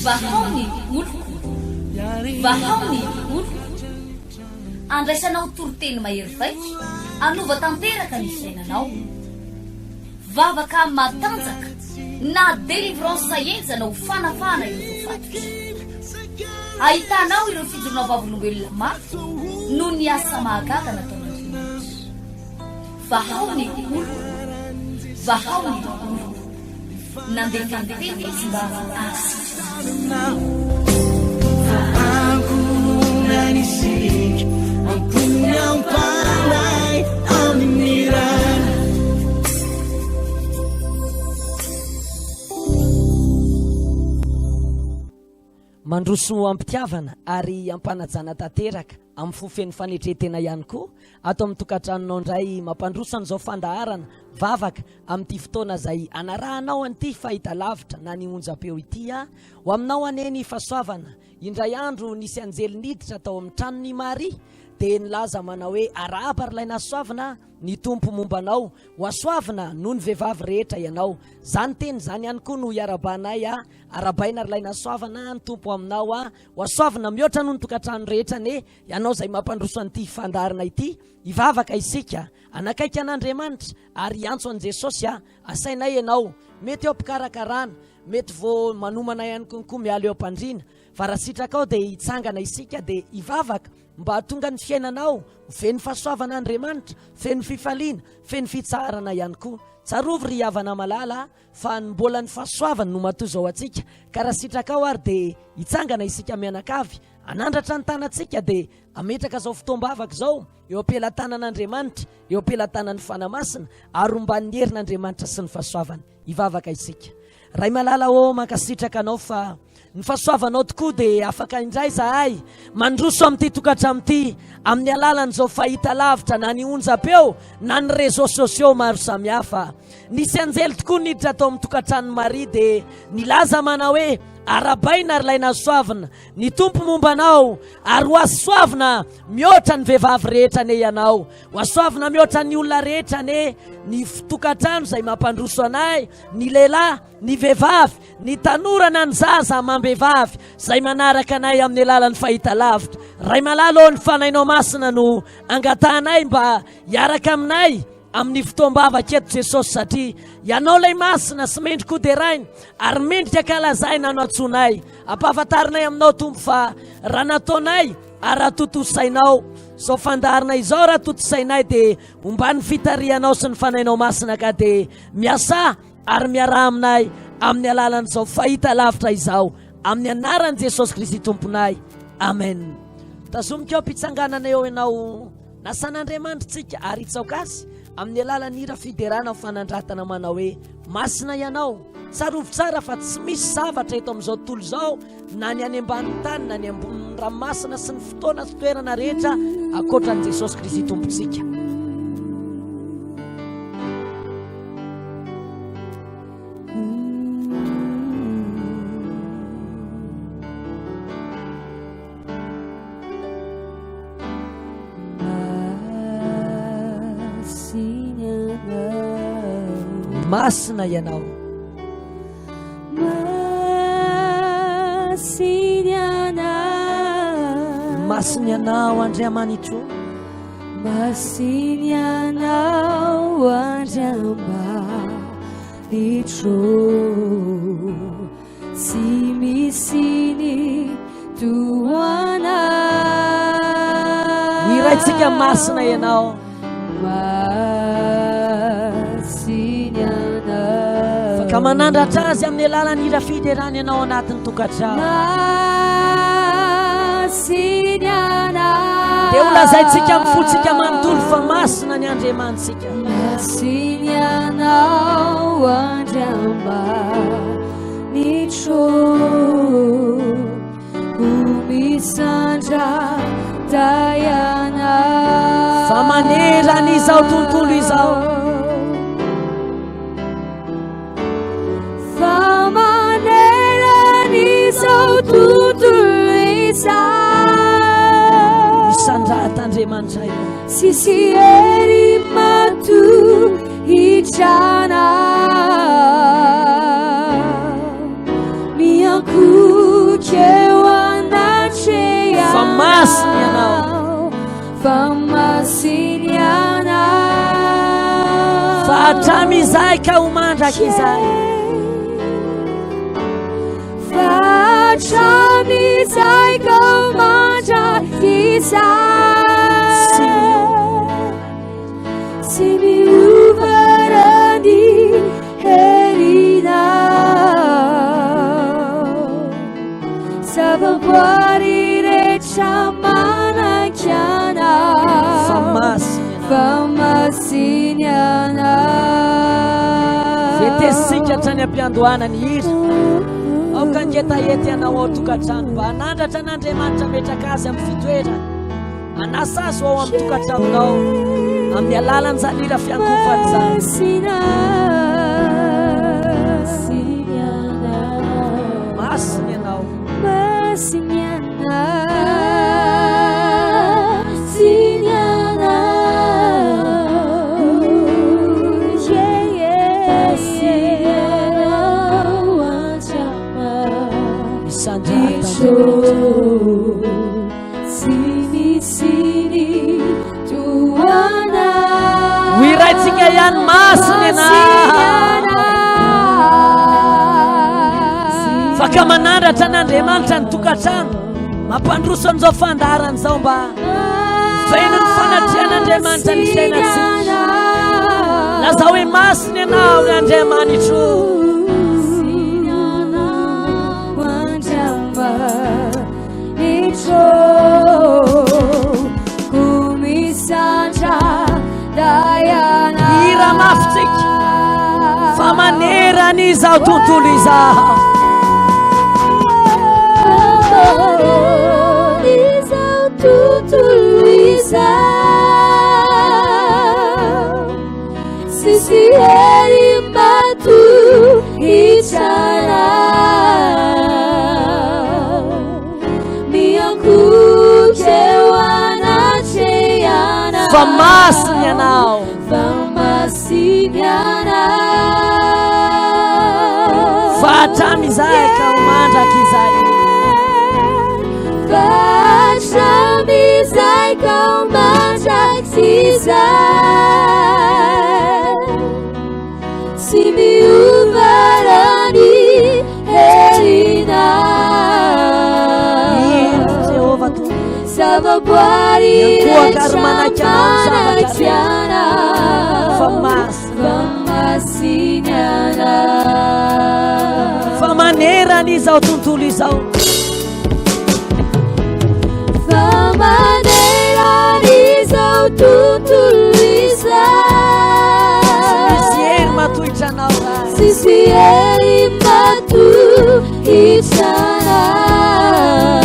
Vahao ny oloko, vahao ny oloko. Andraisanao toriteny mahery vaika, hanova tanteraka ny fiainanao. Vavaka matanjaka na délivrance henjana ho fanafahana ireo voafatotra. Ahitanao ireo fijoroana vavolombelona mafy noho ny asa mahagaga nataon'Andriamanitra. Vahao ny oloko, vahao ny oloko. Nandefa ny teny izy mba hahasitrana. Mandroso am-pitiavana ary am-panajana tanteraka amin'ny fo feno fanetren-tena ihany koa ato amin'ny tokantranonao indray mampandroso an'izao fandaharana vavaka amin'ity fotoana izay anarahanao an'ity fahitalavitra na ny onjam-peo ity a ho aminao anie ny fahasoavana indray andro nisy anjely niditra tao amin'ny tranon'i Maria dia nilaza manao hoe arahaba ry ilay nahasoavina ny Tompo momba anao ho hasoavina noho ny vehivavy rehetra ianao zany teny izany ihany koa no iarabanay a arabaina ry ilay nahasoavana ny Tompo aminao a ho hasoavina mihoatra noho ny tokantrano rehetra anie ianao izay mampandroso an'ity fandaharana ity hivavaka isika anakaiky an'Andriamanitra ary hiantso an'i Jesosy a asainay ianao mety eo am-pikarakarana mety vao manomana ihany konkoa miala eo am-pandriana fa raha sitrakao dia hitsangana isika dia hivavaka mba hahatonga ny fiainanao ho feno fahasoavana Andriamanitra feno fifaliana feno fitsaharana ihany koa tsarovy ry havana malala fa ny mbola ny fahasoavany no matoa izao antsika ka raha sitrakao ary dia hitsangana isika mianakavy hanandratra ny tanantsika dia hametraka izao fotoam-bavaka izao eo am-pelatanan'Andriamanitra, eo am-pelatanan'ny Fanahy Masina, ary omban'ny herin'Andriamanitra sy ny fahasoavany. Hivavaka isika. Ray malala ô, mankasitraka anao fa ny fahasoavanao tokoa dia afaka indray zahay mandroso amin'ity tokantrano ity amin'ny alalan'izao fahitalavitra na ny onjam-peo na ny réseaux sociaux maro samihafa. Nisy anjely tokoa niditra tao amin'ny tokantranon'i Maria dia nilaza manao hoe arabaina ry ilay nasoavina Ny Tompo momba anao, ary ho hasoavina mihoatra ny vehivavy rehetra anie ianao. Ho hasoavina mihoatra ny olona rehetra anie ny tokantrano izay mampandroso anay, ny lehilahy, ny vehivavy, ny tanora na ny zaza amam-behivavy izay manaraka anay amin'ny alalan'ny fahitalavitra. Ray malala ô, ny Fanahinao Masina no angatahanay mba hiaraka aminay amin'ny fotoam-bavaka eto Jesosy satria Ianao ilay masina sy mendrika hoderaina ary mendrika kalazaina no antsoinay. Ampahafantarinay aminao Tompo fa raha nataonay ary raha tontosainao izao fandaharana izao raha tontosainay dia omban'ny fitarihanao sy ny fanahinao masina ka dia miasà ary miaraha aminay amin'ny alalan'izao fahita lavitra izao amin'ny anaran'i Jesosy Kristy Tomponay. Amen. Tazomiko eo am-pitsanganana eo ianao. Nasan'Andriamanitra tsika ary hitsaoka Azy amin'ny alalan'ny hira fiderana ho fanandratana manao hoe, Masina Ianao. Tsarovy tsara fa tsy misy zavatra eto amin'izao tontolo izao na ny any ambanin'ny tany na ny ambonin'ny ranomasina sy ny fotoana sy toerana rehetra ankoatra an'i Jesosy Kristy Tompontsika. Masina ianao. Masina ianao Andriamanitro. Masina ianao Andriamanitro. Tsy misy ny tohana. Ny Raintsika masina ianao. Masina ianao. Afaka manandratra azy amin'ny alalan'ny hira fiderana ianao anatin'ny tokantrano. Masina ianao. Dia holazaintsika amin'ny fontsika manontolo fa masina ny Andriamanitsika. Masina ianao Andriamanitro ho misandrata ianao. Fa manerana izao tontolo izao. Fa manerana izao tontolo izao. Misandrata Andriamanitra ianao. Tsisy hery matohitra anao. Hatramin'izay ka ho mandrakizay. Fa hatramin'izay ka ho mandrakizay. Tsy miova raha ny herinao. Zavaboary rehetra manaiky anao. Fa masina ianao. Fa masina ianao. Vetesika hatrany am-piandohana ny hira. Aoka ny hetaheta ianao ao an-tokantrano mba hanandratra an'Andriamanitra hametraka azy amin'ny fitoerany. Hanasa azy ho ao amin'ny tokantranonao amin'ny alalan'izany hira fiankohofana izany. Masina ianao. Misandrata Andriamanitra. Ho hiraintsika ihany masina ianao. Fa ka manandratra an'Andriamanitra ny tokantrano, mampandroso an'izao fandaharana izao mba feno ny fanatrehan'Andriamanitra ny fiainantsika. Lazao hoe masina ianao ry Andriamanitro. Hira mafy tsika fa manerana izao tontolo izao. Izao tontolo izao Tsisy hery matohitra anao Miankohoka eo anatrehanao Fa masina ianao. Fa masina ianao Fa hatramin'izay ka ho mandrakizay. Fa hatramin'izay ka ho mandrakizay Tsy miova raha ny herinao Indro Jehovah Tompo. Zavaboary Miankohoka ary rehetra manaiky anao ny zavatra manaiky anao Fa masina. Fa masina ianao Fa manerana izao tontolo izao. Fa manerana izao tontolo izao Misy hery matohitra anao Ray. Tsisy hery matohitra anao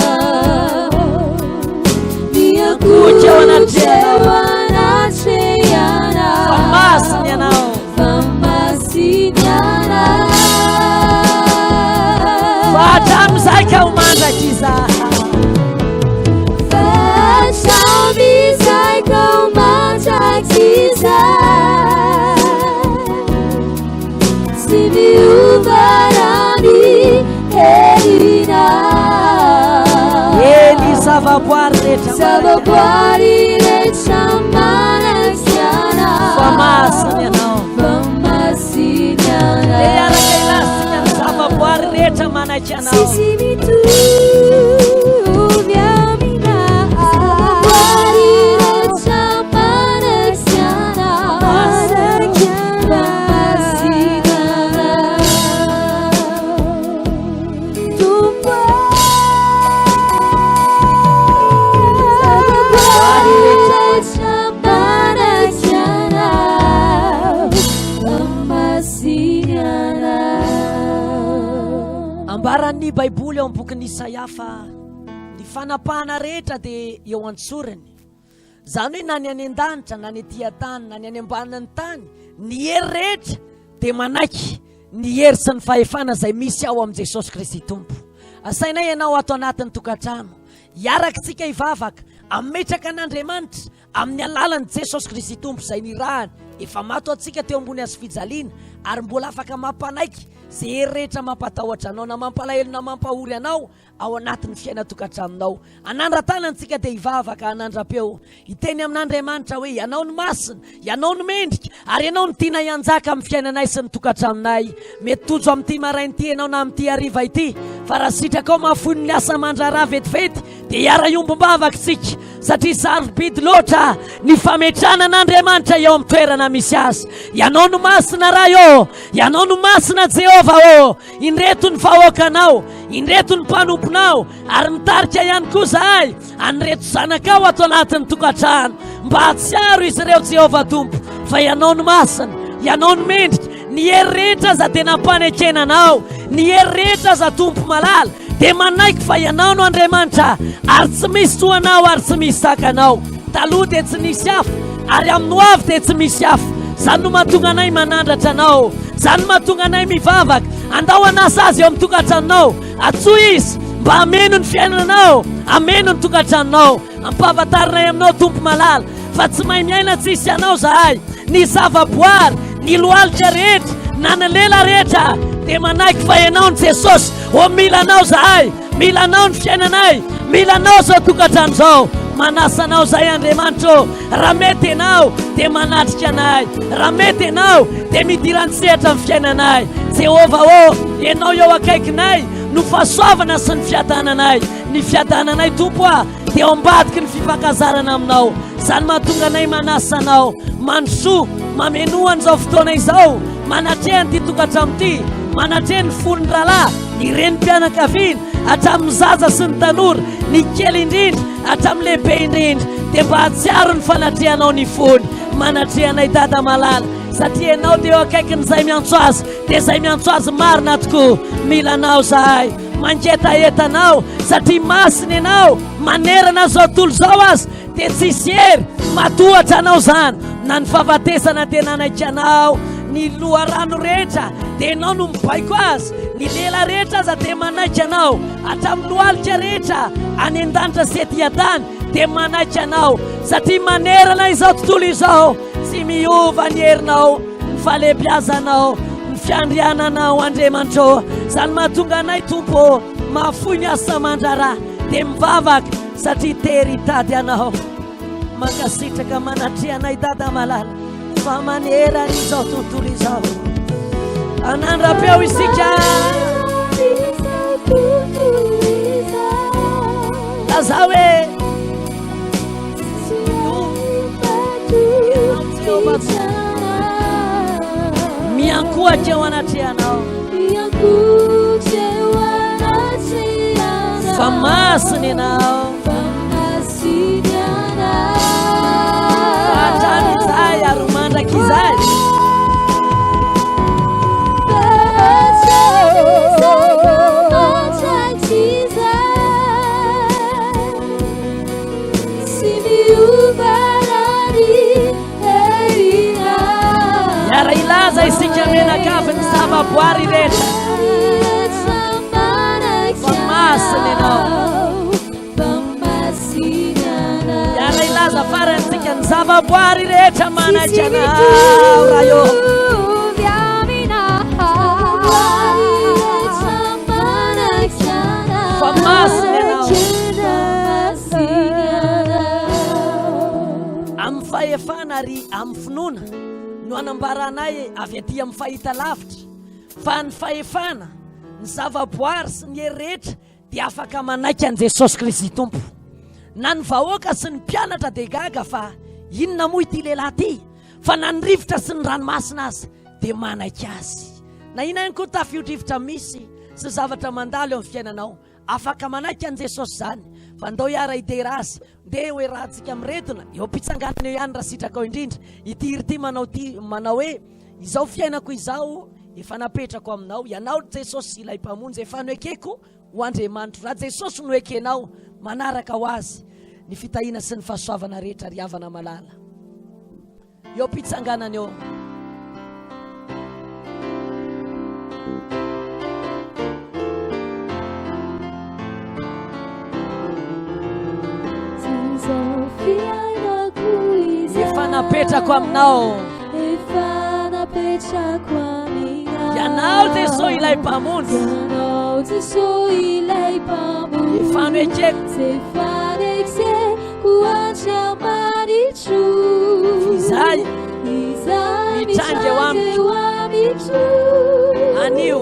Miankohoka eo Miankohoka anatrehanao. eo anatrehanao Fa masina ianao. Fa masina ianao Fa hatramin'izay ka ho mandrakizay. Fa hatramin'izay ka ho mandrakizay Tsy miova raha ny herinao Eny zavaboary rehetra Zavaboary rehetra manaiky anao Fa masina ianao. Fa masina Dia ianao araka ilasika ny zavaboary rehetra manaiky anao. Tsisy mitovy aminao Zavaboary rehetra manaiky anao Manaiky anao Masina anao Tompo Zavaboary rehetra manaiky anao Masina anao Ambaran'ny Baiboly ao amin'ny bokin'i Isaia fa ny fanapahana rehetra dia eo an-tsorony. Izany hoe na ny any an-danitra, na ny ety an-tany, na ny any ambanin'ny tany, ny hery rehetra dia manaiky ny hery sy ny fahefana izay misy ao amin'i Jesosy Kristy Tompo. Asainay ianao ato anatin'ny tokantrano, hiaraka isika hivavaka, hametraka an'Andriamanitra Amin'ny alalan'i Jesosy Kristy Tompo izay nirahany, efa maty ho antsika teo ambony hazofijaliana ary mbola afaka mampanaiky Izay hery rehetra mampatahotra anao na mampalahelo na mampahory anao ao anatin'ny fiainan-tokantranonao. Hanandra-tanana antsika dia hivavaka hanandra-peo, hiteny amin'Andriamanitra hoe, Ianao no masina, Ianao no mendrika, ary Ianao no tianay hanjaka amin'ny fiainanay sy ny tokantranonay. Mety tojo amin'ity maraina ity ianao na amin'ity hariva ity, fa raha sitrakao mahafoy ny asa aman-draharaha vetivety, dia hiara-hiombom-bavaka isika, satria sarobidy loatra ny fametrahana an'Andriamanitra eo amin'ny toerana misy azy. Ianao no masina, Ray ô! Ianao no masina, Jehovah ô! Indreto ny vahoakanao, indreto ny mpanomponao, ary mitarika ihany koa izahay an'ireto zanakao ato anatin'ny tokantrano, mba hahatsiaro izy ireo, Jehovah Tompo, fa Ianao no masina, Ianao no mendrika, ny hery rehetra aza dia nampanekena Anao, ny hery rehetra aza, Tompo malala, dia manaiky fa Ianao no Andriamanitra, ary tsy misy toa Anao ary tsy misy tahaka Anao. Taloha dia tsy nisy hafa, ary amin'ny hoavy dia tsy misy hafa. Izany no mahatonga anay manandratra Anao. Izany no mahatonga anay mivavaka. Andao hanasa Azy eo amin'ny tokantranonao. Antsoy Izy mba hameno ny fiainanao, hameno ny tokantranonao. Ampahafantarinay aminao, Tompo malala, fa tsy mahay miaina tsisy Anao zahay. Ny zavaboary, ny lohalika rehetra, na ny lela rehetra dia manaiky fa Ianao ny Jesosy. Ô mila Anao zahay, mila Anao ny fiainanay, mila Anao izao tokantrano izao. Manasa Anao zahay Andriamanitra ô, raha mety Ianao dia manatrika anay, raha mety Ianao dia midira an-tsehatra amin'ny fiainanay. Jehovah ô, Ianao eo akaikinay no fahasoavana sy ny fiadananay. Ny fiadananay Tompo a dia ao ambadiky ny fifankazarana aminao. Izany mahatonga anay manasa anao. Mandrosoa, mamenoa an'izao fotoana izao, manatreha an'ity tokantrano ity, manatreha ny fon'ny rahalahy, ny renim-pianakaviana, hatramin'ny zaza sy ny tanora, ny kely indrindra hatramin'ny lehibe indrindra, dia mba hahatsiaro ny fanatrehanao ny fony. Manatreha anay Dada malala, satria ianao dia eo akaikin'izay miantso azy, dia izay miantso azy marina tokoa. Mila anao izahay. Mangetaheta anao satria masina ianao, manerana izao tontolo izao aza dia tsisy hery matohatra anao izany, na ny fahafatesana dia nanaiky anao, ny loharano rehetra dia ianao no mibaiko azy, ny lela rehetra aza dia manaiky anao, hatramin'ny lohalika rehetra any an-danitra sy ety an-tany dia manaiky anao, satria manerana izao tontolo izao tsy miova ny herinao, ny fahalehibiazanao, ny fiandriananao Andriamanitra ô. Izany mahatonga anay Tompo ô, mahafoy ny asa aman-draharaha dia mivavaka satria tery hitady anao. Mankasitraka manatreha anay Dada malala fa manerana izao tontolo izao. Anandra-peo isika. Lazao hoe Miankohoka eo anatrehanao. Fa masina ianao. Hatramin'izay ary mandrakizay. Miara-hilaza isika mianakavy ny zavaboary rehetra. Fa masina ianao. Miara-hilaza farany isika ny zavaboary rehetra manaiky anao Ray ô. Fa masina ianao. Amin'ny fahefana ary amin'ny finoana no anambaranay avy aty amin'ny fahita lavitra fa ny fahefana, ny zavaboary sy ny hery rehetra dia afaka manaiky an'i Jesosy Kristy Tompo. Na ny vahoaka sy ny mpianatra dia gaga fa inona moa ity lehilahy ity fa na ny rivotra sy ny ranomasina aza dia manaiky azy. Na inona ihany koa tafio-drivotra misy sy zavatra mandalo eo amin'ny fiainanao, Afaka manaiky an'i Jesosy izany, fa ndao hiara-hidera Azy. Ndeha hoerahantsika miredona eo am-pitsanganana eo ihany raha sitrakao indrindra. Ity hira ity manao ity, manao hoe, Izao fiainako izao efa napetrako aminao, Ianao ry Jesosy ilay Mpamonjy efa noekeko ho Andriamanitro. Raha Jesosy no ekenao, manaraka ho Azy ny fitahiana sy ny fahasoavana rehetra ry havana malala. Eo am-pitsanganana eo. Efa napetrako aminao. Efa napetrako aminao. Ianao Jeso ilay Mpamonjy. Ianao Jeso ilay Mpamonjy. Efa nekeko. Efa nekeko Andriamanitro. Izay. Izay mitranga eo amiko. amiko. Anio.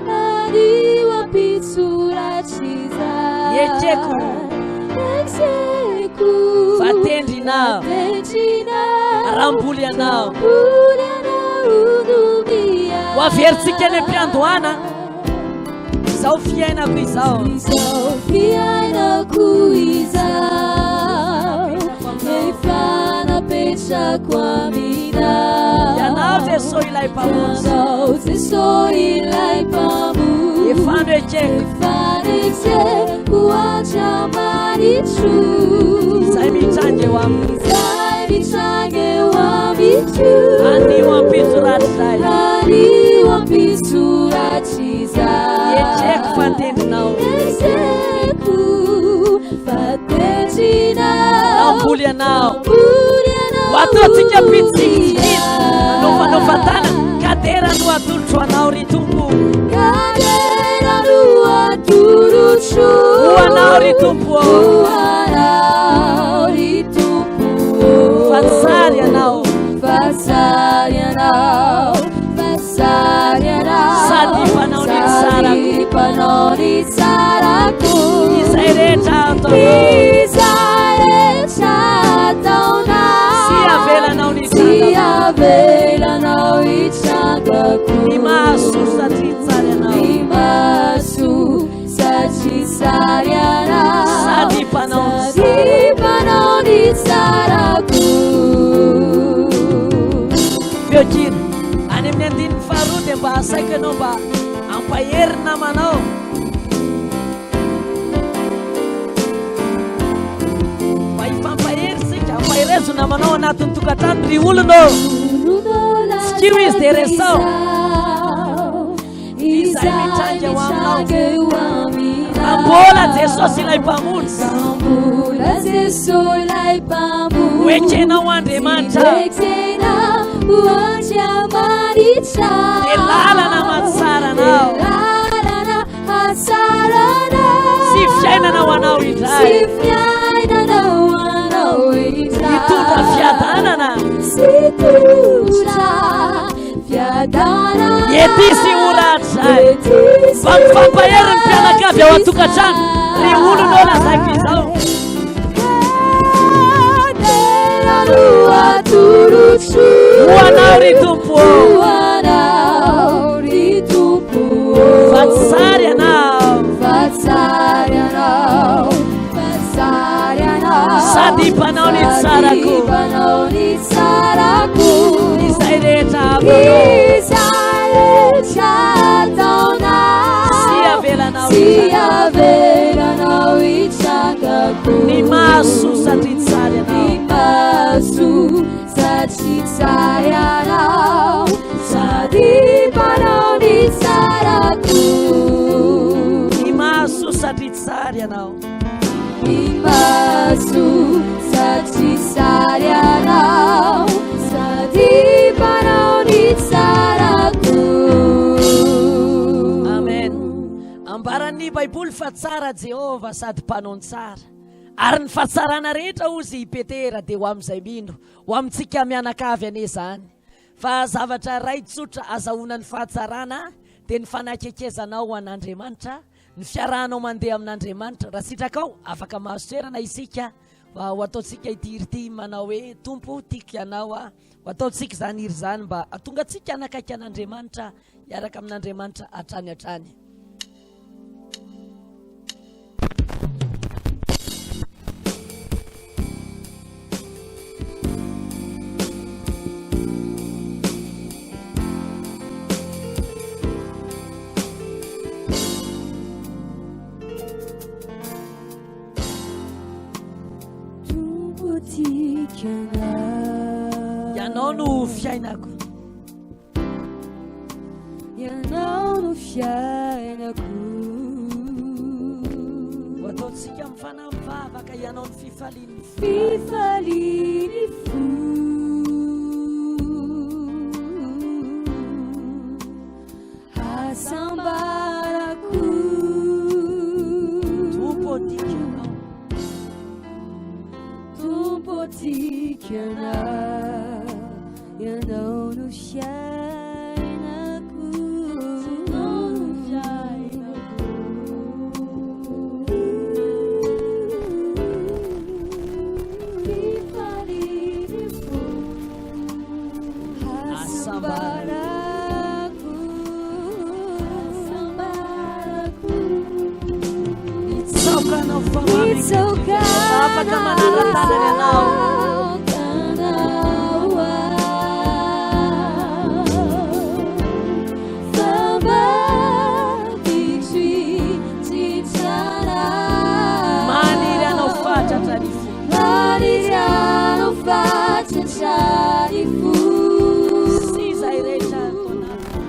Anio ampitso rahatrizay. Ekeko. Ekeko. Fa tendrinao. Tendrinao. Ramboly ianao. Ramboly ianao no miahy. Ho averintsika any am-piandohana. Izao fiainako izao. Izao fiainako izao. Efa napetrako aminao. Ianao Jeso ilay Mpamonjy. Ianao Jeso ilay Mpamonjy. Efa nekeko. Efa nekeko Andriamanitro. Izay mitranga eo amiko. Izay mitranga eo amiko. Anio ampitso rahatrizay. Anio ampitso rahatrizay. Ekeko fa tendrinao. Ekeko fa tendrinao. Ramboly ianao. Ramboly ianao. Ho ataontsika mpitsikitsikity. Manofanova tanana. Ka dera no atolotro anao ry Tompo. Ka dera no atolotro. Ho anao ry Tompo ô. Ho anao ry Tompo ô. Fa tsara ianao. Fa tsara ianao. Fa tsara ianao. Sady mpanao ny tsarako. Sady mpanao ny tsarako. Izay rehetra ataonao. Izay rehetra ataonao. Tsy avelanao ny Tsy hitrangako. avelanao hitrangako. Ny mahasoa satria tsara ianao. Ny mahasoa satria tsara ianao. Sady mpanao ny Sady mpanao ny tsarako. Feon-kira. Any amin'ny andininy faharoa dia mba asaiko ianao mba hampahery ny namanao. Mba hifampahery isika, ampaherezo ny namanao anatin'ny tokantrano ry olona ô. Tsikio izy dia resaho. Izay mitranga eo aminao. Raha mbola Jesosy ilay Mpamonjy. Raha mbola Jesosy ilay Mpamonjy. Ho ekenao Andriamanitra. Ho ekenao Andriamanitra. Dia lalana mahatsara anao. Dia lalana hatsara anao. Sy fiainana ho anao indray. Sy fiainana ho anao indray. Hitondra fiadanana. Sy hitondra fiadanana. Ety sy ora hatrizay. Mba mifampahery ny mpianakavy ao an-tokantrano. Ry olona ô lazaiko izao. Dera no atolotro. Ho anao ry Tompo ô. Ho anao ry Tompo ô. Fa tsara ianao. Fa tsara ianao. Fa tsara ianao. Sady mpanao ny tsarako. Sady mpanao ny tsarako. Izay rehetra ataonao. Izay rehetra ataonao. Tsy avelanao Tsy hitrangako. avelanao hitrangako. Ny mahasoa satria tsara ianao. Ny mahasoa satria tsara ianao. Sady mpanao ny tsarako. Ny mahasoa satria tsara ianao. Ny mahasoa satria tsara ianao. Sady mpanao ny tsarako. Amen. Ambaran'ny Baiboly fa tsara Jehovah sady mpanao ny tsara. Ary ny fahatsarana rehetra hozy i Petera dia ho amin'izay mino. Ho amintsika mianakavy anie izany. Fa zavatra iray tsotra azahoana ny fahatsarana dia ny fanakekezanao ho an'Andriamanitra, ny fiarahanao mandeha amin'Andriamanitra. Raha sitrakao, afaka mahazo toerana isika fa ho ataontsika ity hira ity manao hoe Tompo tiako ianao aho. Ho ataontsika izany hira izany mba hahatonga antsika hanakaiky an'Andriamanitra, hiaraka amin'Andriamanitra hatrany hatrany. Ianao no fiainako. Ianao no fiainako. Ho ataontsika amin'ny fanahy mivavaka ianao ny fifalian'ny fo. Fifalian'ny fo. Hasambarako. Tompo ô, tiako ianao. Tompo ô, tiako ianao. Ianao no fiainako. Ianao no fiainako. Fifalian'ny fo. Hasambarako. Hasambarako. Mitsaoka anao fa mamiko. Afaka manandratanana ianao. Maniry anao fatratra ny fo. Maniry anao fatratra ny fo. Sy izay rehetra ato anatiko.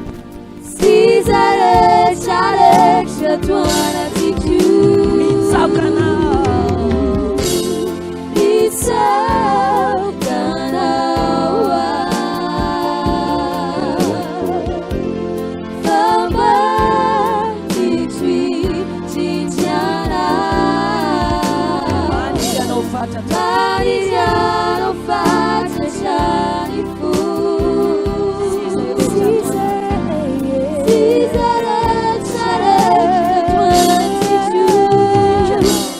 Sy izay rehetra rehetra ato anatiko. Mitsaoka anao. Mitsaoka anao aho. Fa mamiko indrindra anao. Maniry anao fatratra. Maniry anao fatratra ny fo. Sy izay rehetra rehetra ato anatiko,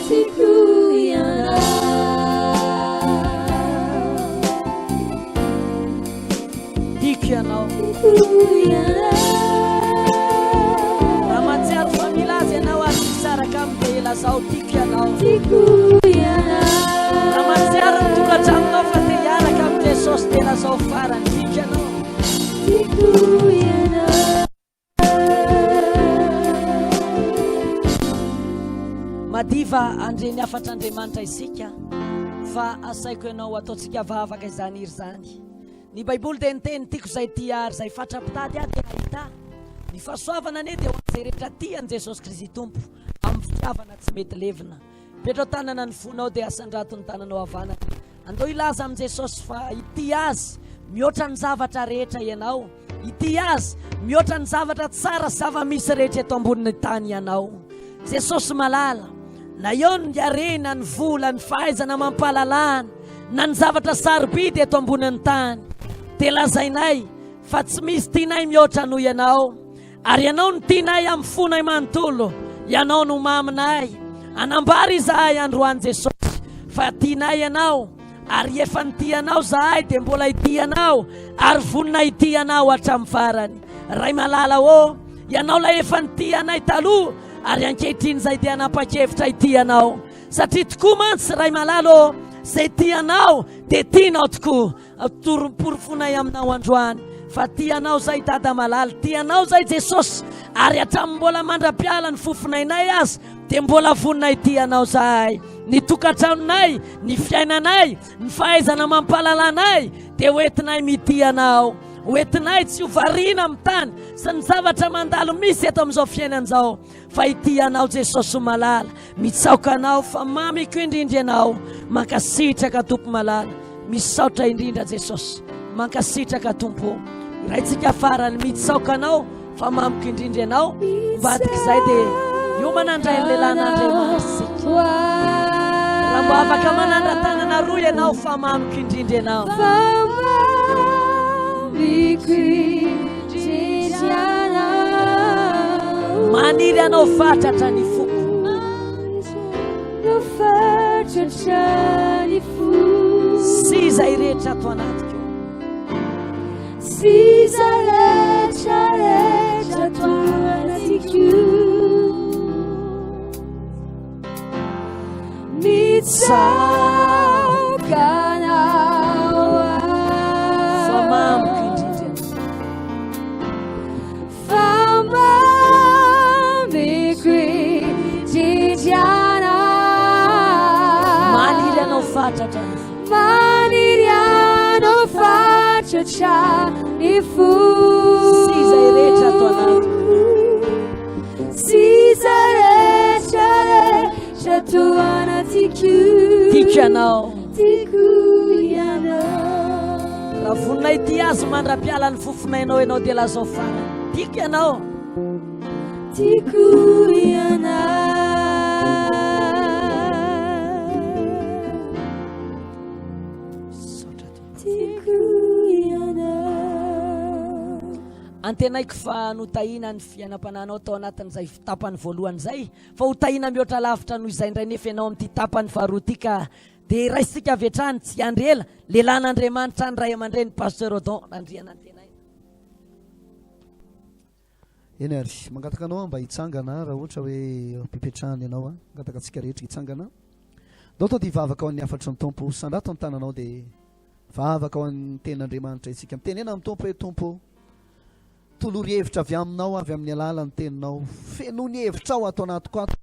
tiako ianao. Tiako ianao. Tiako ianao. Raha mahatsiaro fa mila azy ianao ary tsy hisaraka aminy dia ilazao tiako ianao. Tiako ianao. Raha mahatsiaro ny tokantranonao fa te hiaraka amin'i Jesosy dia ilazao farany tiako ianao. Tiako ianao. Madiva handre ny hafatr'Andriamanitra isika fa asaiko ianao ataontsika vavaka izany hira izany. Ny Baiboly dia niteny tiako izay tia ary izay fatra-pitady ahy dia hahita ahy. Ny fahasoavana anie dia ho an'izay rehetra tia an'i Jesosy Kristy Tompo amin'ny fitiavana tsy mety levona. Petrao tanana ny fonao dia asandrato ny tananao havanana. Andao hilaza amin'i Jesosy fa hitia Azy mihoatra ny zavatra rehetra ianao. Hitia Azy mihoatra ny zavatra tsara sy zava-misy rehetra eto ambonin'ny tany ianao. Jesosy malala, na eo ny harena, ny vola, ny fahaizana amam-pahalalahana, na ny zavatra sarobidy eto ambonin'ny tany, dia lazainay fa tsy misy tianay mihoatra noho Ianao. Ary Ianao no tianay amin'ny fonay manontolo. Ianao no maminay. Anambara izahay androany Jesosy fa tianay Ianao ary efa nitia Anao izahay dia mbola hitia Anao ary vonona hitia Anao hatramin'ny farany. Ray malala ô, Ianao ilay efa nitia anay taloha ary ankehitriny izay dia hanapa-kevitra hitia Anao. Satria tokoa mantsy Ray malala ô, izay tia Anao dia tianao tokoa. Torom-porofonay aminao androany fa tia anao zay Dada malala, tia anao zay Jesosy, ary hatramin'ny mbola mandra-piala ny fofonainay aza dia mbola vonona hitia anao zahay. Ny tokantranonay, ny fiainanay, ny fahaizana amam-pahalalanay dia hoentinay mitia anao. Hoentinay tsy ho variana amin'ny tany sy ny zavatra mandalo misy eto amin'izao fiainana izao. Fa ity Anao Jesosy malala, mitsaoka Anao fa mamiko indrindra Ianao. Mankasitraka Tompo malala, misaotra indrindra Jesosy. Mankasitraka Tompo. Raintsika farany mitsaoka Anao fa mamiko indrindra Ianao. Mbadik'izay dia hiomana handray ny lehilahin'Andriamanitra isika. Raha mba afaka manandra-tanana roa ianao fa mamiko indrindra Ianao. Fa mamiko indrindra Ianao. Maniry Anao fatratra ny foko. Anao fatratra ny foko. Sy izay rehetra ato anatiko. Sy izay rehetra rehetra ato anatiko. Mitsaoka Anao aho. Fa mamiko indrindra Ianao. Fa mamiko indrindra Ianao. Maniry Anao fatratra ny foko. Maniry Anao fatratra ny foko. Sy izay rehetra ato anatiko. Sy izay rehetra rehetra ato anatiko. Tiako Ianao. Tiako Ianao. Raha vonona hitia Azy mandra-piala ny fofonainao ianao dia lazao farany. Tiako Ianao. Tiako ianao. Misaotra Tompo. Tiako ianao. Antenaiko fa notahina ny fiainam-panahinao tao anatin'izay tapany voalohany izay, fa ho tahina mihoatra lavitra noho izay indray nefa ianao amin'ity tapany faharoa ity ka dia raisintsika avy hatrany tsy hiandry ela, lehilahin'Andriamanitra ny ray aman-dreny Pasteur Odon Randrianantenaina. Eny ary, mangataka anao aho mba hitsangana raha ohatra hoe eo am-pipetrahana ianao an. Mangataka antsika rehetra hitsangana. Ndao atao dia hivavaka ho an'ny hafatry ny Tompo. Sandrato ny tananao dia vavaka ho an'ny tenin'Andriamanitra isika. Mitenena amin'ny Tompo hoe Tompo ô, tolory hevitra avy aminao avy amin'ny alalan'ny teninao. Fenoy ny hevitrao ato anatiko ato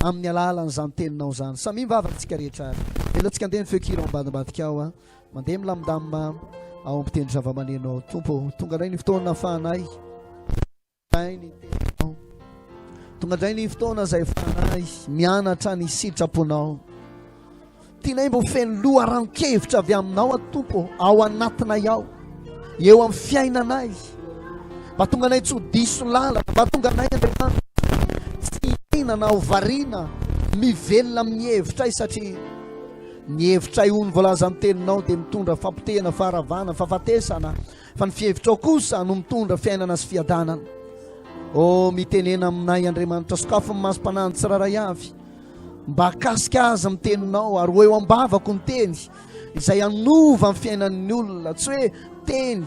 amin'ny alalan'izany teninao izany. Samia mivavaka isika rehetra ary. Elatsika andeha ny feon-kira ao ambadimbadika ao an. Mandeha milamindamina ao mpitendry zava-maneno ao. Tompo ô, tonga indray ny fotoana ahafahanay indray ny teninao. Tonga indray ny fotoana izay ahafahanay mianatra ny sitraponao. Tianay mba ho feno loharanon-kevitra avy aminao aho Tompo ao anatinay ao, eo amin'ny fiainanay. Mba tonga anay tsy ho diso lalana, mba tonga anay Andriamanitra tsy hiaina na ho variana mivelona amin'ny hevitray satria Ny hevitray hoy ny voalazan'ny teninao dia mitondra fampotehana, faharavana, fahafatesana, fa ny fihevitrao kosa no mitondra fiainana sy fiadanana. Oh, mitenena aminay Andriamanitra, sokafy ny masom-panahin'ny tsirairay avy mba hakasika azy ny teninao ary ho eo am-bavako ny teny izay hanova ny fiainan'ny olona, tsy hoe teny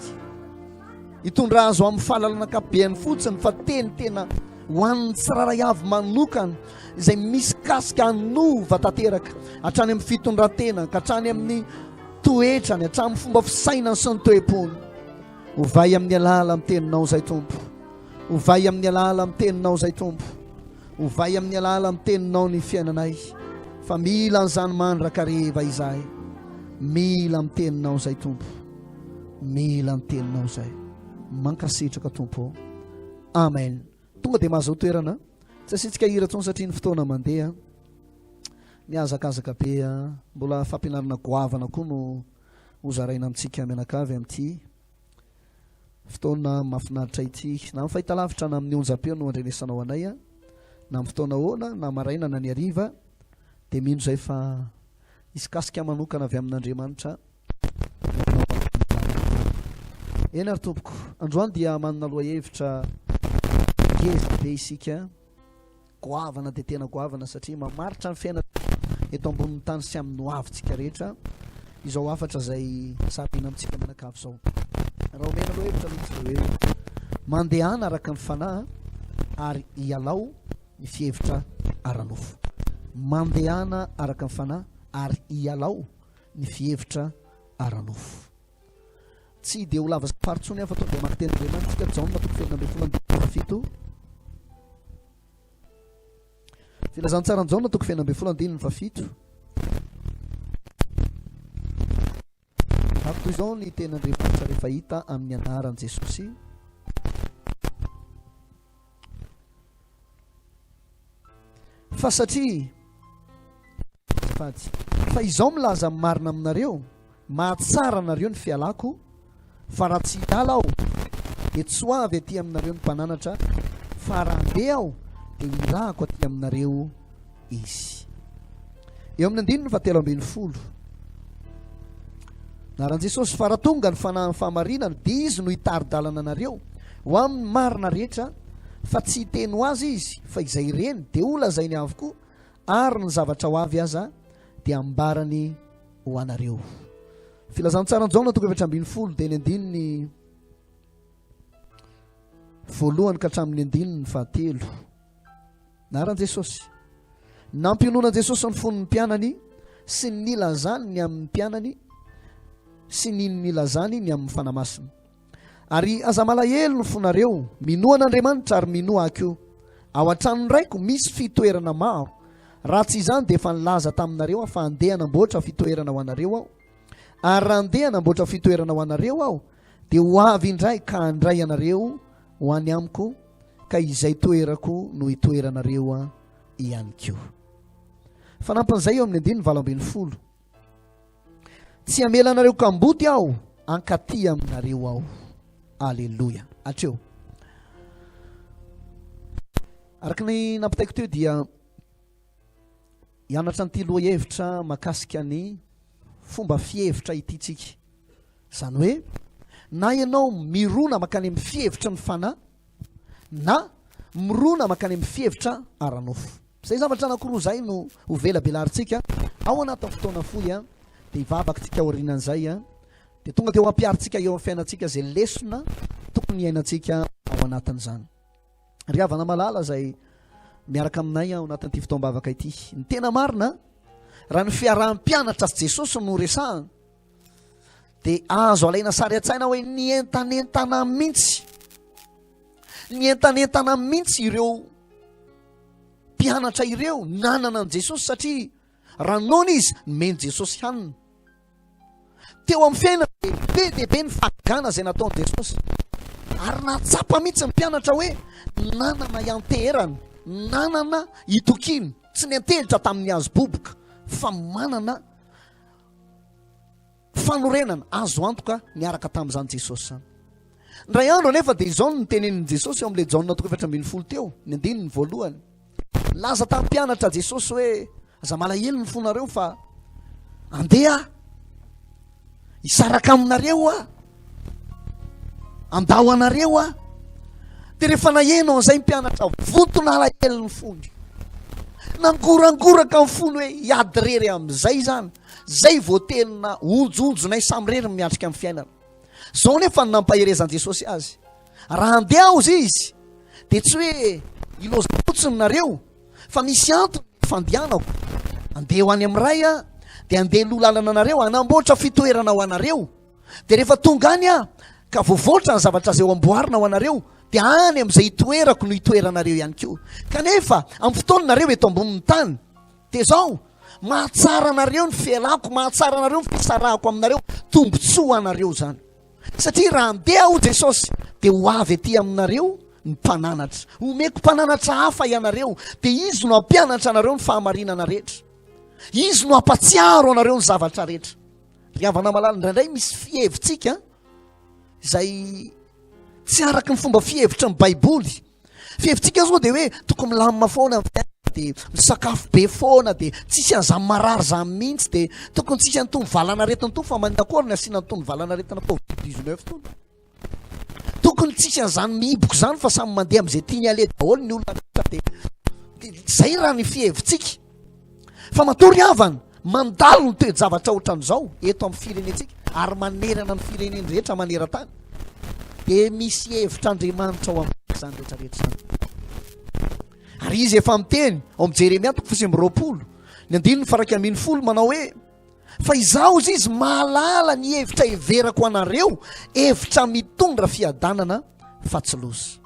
hitondra azy ho amin'ny fahalalana ankapobeny fotsiny fa teny tena ho an'ny tsirairay avy manokana izay misy kasika hanova tanteraka hatrany amin'ny fitondran-tena ka hatrany amin'ny toetrany, hatramin'ny fomba fisainany sy ny toe-pony. Ovay amin'ny alalan'ny teninao izay Tompo. Ovay amin'ny alalan'ny teninao izay Tompo. Ovay amin'ny alalan'ny teninao ny fiainanay. Fa mila an'izany mandrakariva izahay. Mila ny teninao izay Tompo. Mila ny teninao izay. Mankasitraka Tompo. Amen. Tonga dia mahazo toerana. Tsy asiantsika hira intsony satria ny fotoana mandeha. Mihazakazaka be. Mbola fampianarana goavana koa no hozaraina amintsika mianakavy amin'ity fotoana mahafinaritra ity. Na amin'ny fahitalavitra na amin'ny onjam-peo no andrenesanao anay. Na amin'ny fotoana ahoana, na maraina na ny hariva, dia mino izay fa hisy kasika manokana avy amin'Andriamanitra. Eny ary tompoko, androany dia manana lohahevitra ngeza be isika, goavana dia tena goavana satria mamaritra ny fiainana eto ambonin'ny tany sy amin'ny hoavintsika rehetra izao hafatra izay sarina amintsika mianakavy izao. Raha omena lohahevitra aloha izy dia hoe mandehana araka ny fanahy ary ialao ny fihevitra ara-nofo. Mandehana araka ny fanahy ary ialao ny fihevitra ara-nofo. Tsy dia ho lava safary intsony aho fa tonga dia maka teny Andriamanitra isika, Jaona toko fahenina ambin'ny folo andininy fahafito. Filazantsaran'i Jaona toko fahenina ambin'ny folo andininy fahafito. Ary toy izao ny tenin'Andriamanitra rehefa hita amin'ny anaran'i Jesosy. Fa satria, azafady, fa izao milaza ny marina aminareo, mahatsara anareo ny fialako, fa raha tsy hiala aho, dia tsy ho avy aty aminareo ny mpananatra, fa raha handeha aho, dia ho irahako aty aminareo izy. Eo amin'ny andininy fahatelo ambin'ny folo. Anaran'i Jesosy, fa raha tonga ny fanahin'ny fahamarinana, dia izy no hitari-dalana anareo ho amin'ny marina rehetra, fa tsy hiteny ho azy izy, fa izay reny dia holazainy avokoa, ary ny zavatra ho avy aza dia hambarany ho anareo. Filazantsaran'i Jaona toko 14 dia ny andininy voalohany ka hatramin'ny andininy fahatelo. Anaran'i Jesosy. Nampionona Jesosy ny fon'ny mpianany sy ny nilazany ny amin'ny mpianany sy ny nilazany ny amin'ny Fanahy Masina. Ary aza malahelo ny fonareo, minoa an'Andriamanitra ary minoa ahy koa. Ao an-tranon'ny Raiko misy fitoerana maro. Raha tsy izany dia efa nilaza taminareo aho fa handeha hanamboatra fitoerana ho anareo aho. Ary raha handeha hanamboatra fitoerana ho anareo aho, dia ho avy indray ka handray anareo ho any amiko, ka izay toerako no hitoeranareo ihany koa. Fanampin'izay eo amin'ny andininy 18. Tsy hamela anareo kamboty aho, ankaty aminareo aho. Aleloia. Hatreo. Araka ny nampitaiko teo dia hianatra an'ity lohahevitra mahakasika ny fomba fihevitra ity tsika. Izany hoe na ianao mirona mankany amin'ny fihevitry ny fanahy na mirona mankany amin'ny fihevitra ara-nofo. Izay zavatra anankiroa izay no ho velabelarintsika ao anatin'ny fotoana fohy dia hivavaka tsika aorianan'izay dia tonga dia ho ampiharintsika eo amin'ny fiainantsika izay lesona tokony hiainantsika ao anatin'izany. Ry havana malala izay miaraka aminay ao anatin'ity fotoam-bavaka ity. Ny tena marina, raha ny fiaraha-mpianatra sy Jesosy no resahana, dia azo alaina sary an-tsaina hoe nientanentana mihitsy. Nientanentana mihitsy ireo mpianatra ireo nanana an'i Jesosy satria raha noana izy, nomen'i Jesosy hanina. Teo amin'ny fiainana dia be dia be ny fahagagana izay nataon'i Jesosy. Ary nahatsapa mihitsy ny mpianatra hoe nanana ianteherana, nanana itokiana, tsy niantehitra tamin'ny hazo boboka fa manana fanorenana azo antoka niaraka tamin'izany Jesosy izany. Indray andro anefa dia izao no nitenenin'i Jesosy eo amin'ilay Jaona toko 14 teo, ny andininy voalohany. Nilaza tamin'ny mpianatra Jesosy hoe, Aza malahelo ny fonareo fa andeha aho. Hisaraka aminareo aho. Andao anareo aho. Dia rehefa naheno an'izay ny mpianatra, vonton'alahelo ny fony. Nangorangoraka ny fony hoe hiady rery amin'izay izany. Izay vao tena onjonjonay samirery miatrika amin'ny fiainana. Izao nefa no nampaherezan'i Jesosy azy. Raha handeha aho izy dia tsy hoe hilaozako fotsiny nareo fa misy antony ny fandehanako. Andeha ho any amin'ny Ray aho dia andeha loha lalana anareo hanamboatra fitoerana ho anareo. Dia rehefa tonga any aho ka voavoatra ny zavatra izay ho amboarina ho anareo dia any amin'izay hitoerako no hitoeranareo ihany koa. Kanefa amin'ny fotoana nareo eto ambonin'ny tany dia izao, mahatsara anareo ny fialako, mahatsara anareo ny fisarahako aminareo, tombontsoa ho anareo izany. Satria raha handeha aho Jesosy dia ho avy aty aminareo ny mpananatra. Homeko mpananatra hafa ianareo dia izy no hampianatra anareo ny fahamarinana rehetra. Izy no hampatsiaro anareo ny zavatra rehetra. Ry havana malala, indraindray misy fihevitsika izay tsy araka ny fomba fihevitry ny Baiboly. Fihevitsika zao dia hoe tokony milamina foana ny fiainana dia misakafo be foana dia tsisy an'izany marary izany mihitsy dia tokony tsisy an'itony valanaretina itony fa maninona koa ary ny asiana an'itony valanaretina covid 19 itony. Tokony tsisy an'izany mihiboka izany fa samy mandeha amin'izay tiany aleha daholo ny olona rehetra dia izay raha ny fihevitsika. Fa matoa ry havana, mandalo ny toe-javatra ohatran'izao eto amin'ny firenentsika ary manerana ny firenen rehetra maneran-tany, dia misy hevitr'Andriamanitra ao amin'izany rehetra rehetra izany. Ary izy efa miteny ao amin'ny Jeremia toko faha 29, ny andininy faha 11 manao hoe Fa izaho hozy izy mahalala ny hevitra heverako anareo, hevitra mitondra fiadanana fa tsy loza.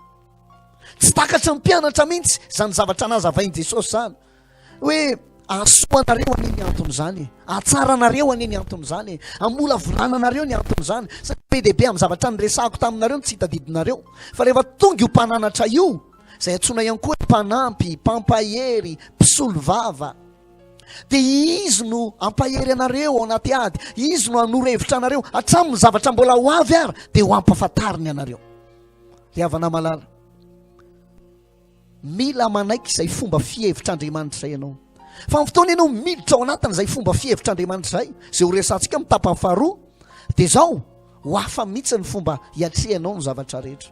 Tsy takatry ny mpianatra mihitsy izany zavatra nazavain'i Jesosy izany. Hoe ahasoa anareo anie ny anton'izany e. Ahatsara anareo anie ny anton'izany e. Hamolavolana anareo ny anton'izany. Satria be dia be amin'ny zavatra niresahako taminareo no tsy tadidinareo. Fa rehefa tonga io mpananatra io, izay antsoina ihany koa hoe mpanampy, mpampahery, mpisolovava, dia izy no hampahery anareo ao anaty ady, izy no hanoro hevitra anareo hatramin'ny zavatra mbola ho avy ary dia ho ampahafantariny anareo. Ry havana malala, mila manaiky izay fomba fihevitr'Andriamanitra izay ianao. Fa amin'ny fotoana ianao miditra ao anatin'izay fomba fihevitr'Andriamanitra izay, izay ho resahantsika amin'ny tapany faharoa, dia izao, ho hafa mihitsy ny fomba hiatrehanao ny zavatra rehetra.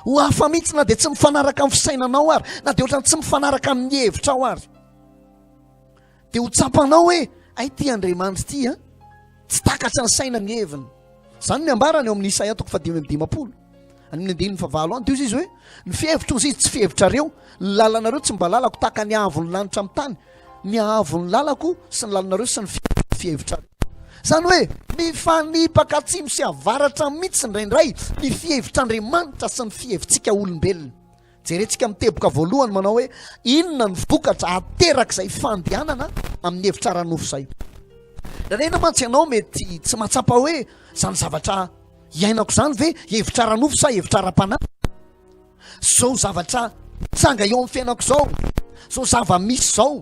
Ho hafa mihitsy na dia tsy mifanaraka amin'ny fisainanao ary, na dia ohatran'ny tsy mifanaraka amin'ny hevitrao ary. Dia ho tsapanao hoe, hay ity Andriamanitra ity an, tsy takatra ny saina ny heviny. Izany ny ambarany ao amin'ny Isaia toko fahadimy amby dimampolo. Any amin'ny andininy fahavalo any, dia hoy izy hoe, ny fihevitro hoy izy tsy fihevitrareo, ny lalanareo tsy mba lalako tahaka ny haavon'ny lanitra amin'ny tany, ny haavon'ny lalako sy ny lalanareo sy ny fihevitrareo. Izany hoe mifanipaka atsimo sy avaratra mihitsy indraindray ny fihevitr'Andriamanitra sy ny fihevitsika olombelona. Jerentsika amin'ny teboka voalohany manao hoe inona ny vokatra aterak'izay fandehanana amin'ny hevitra ara-nofo izay. Indraindray mantsy ianao mety tsy mahatsapa hoe izany zavatra iainako izany ve hevitra ara-nofo sa hevitra ara-panahy? Izao zavatra mitranga eo amin'ny fiainako izao, izao zava-misy izao,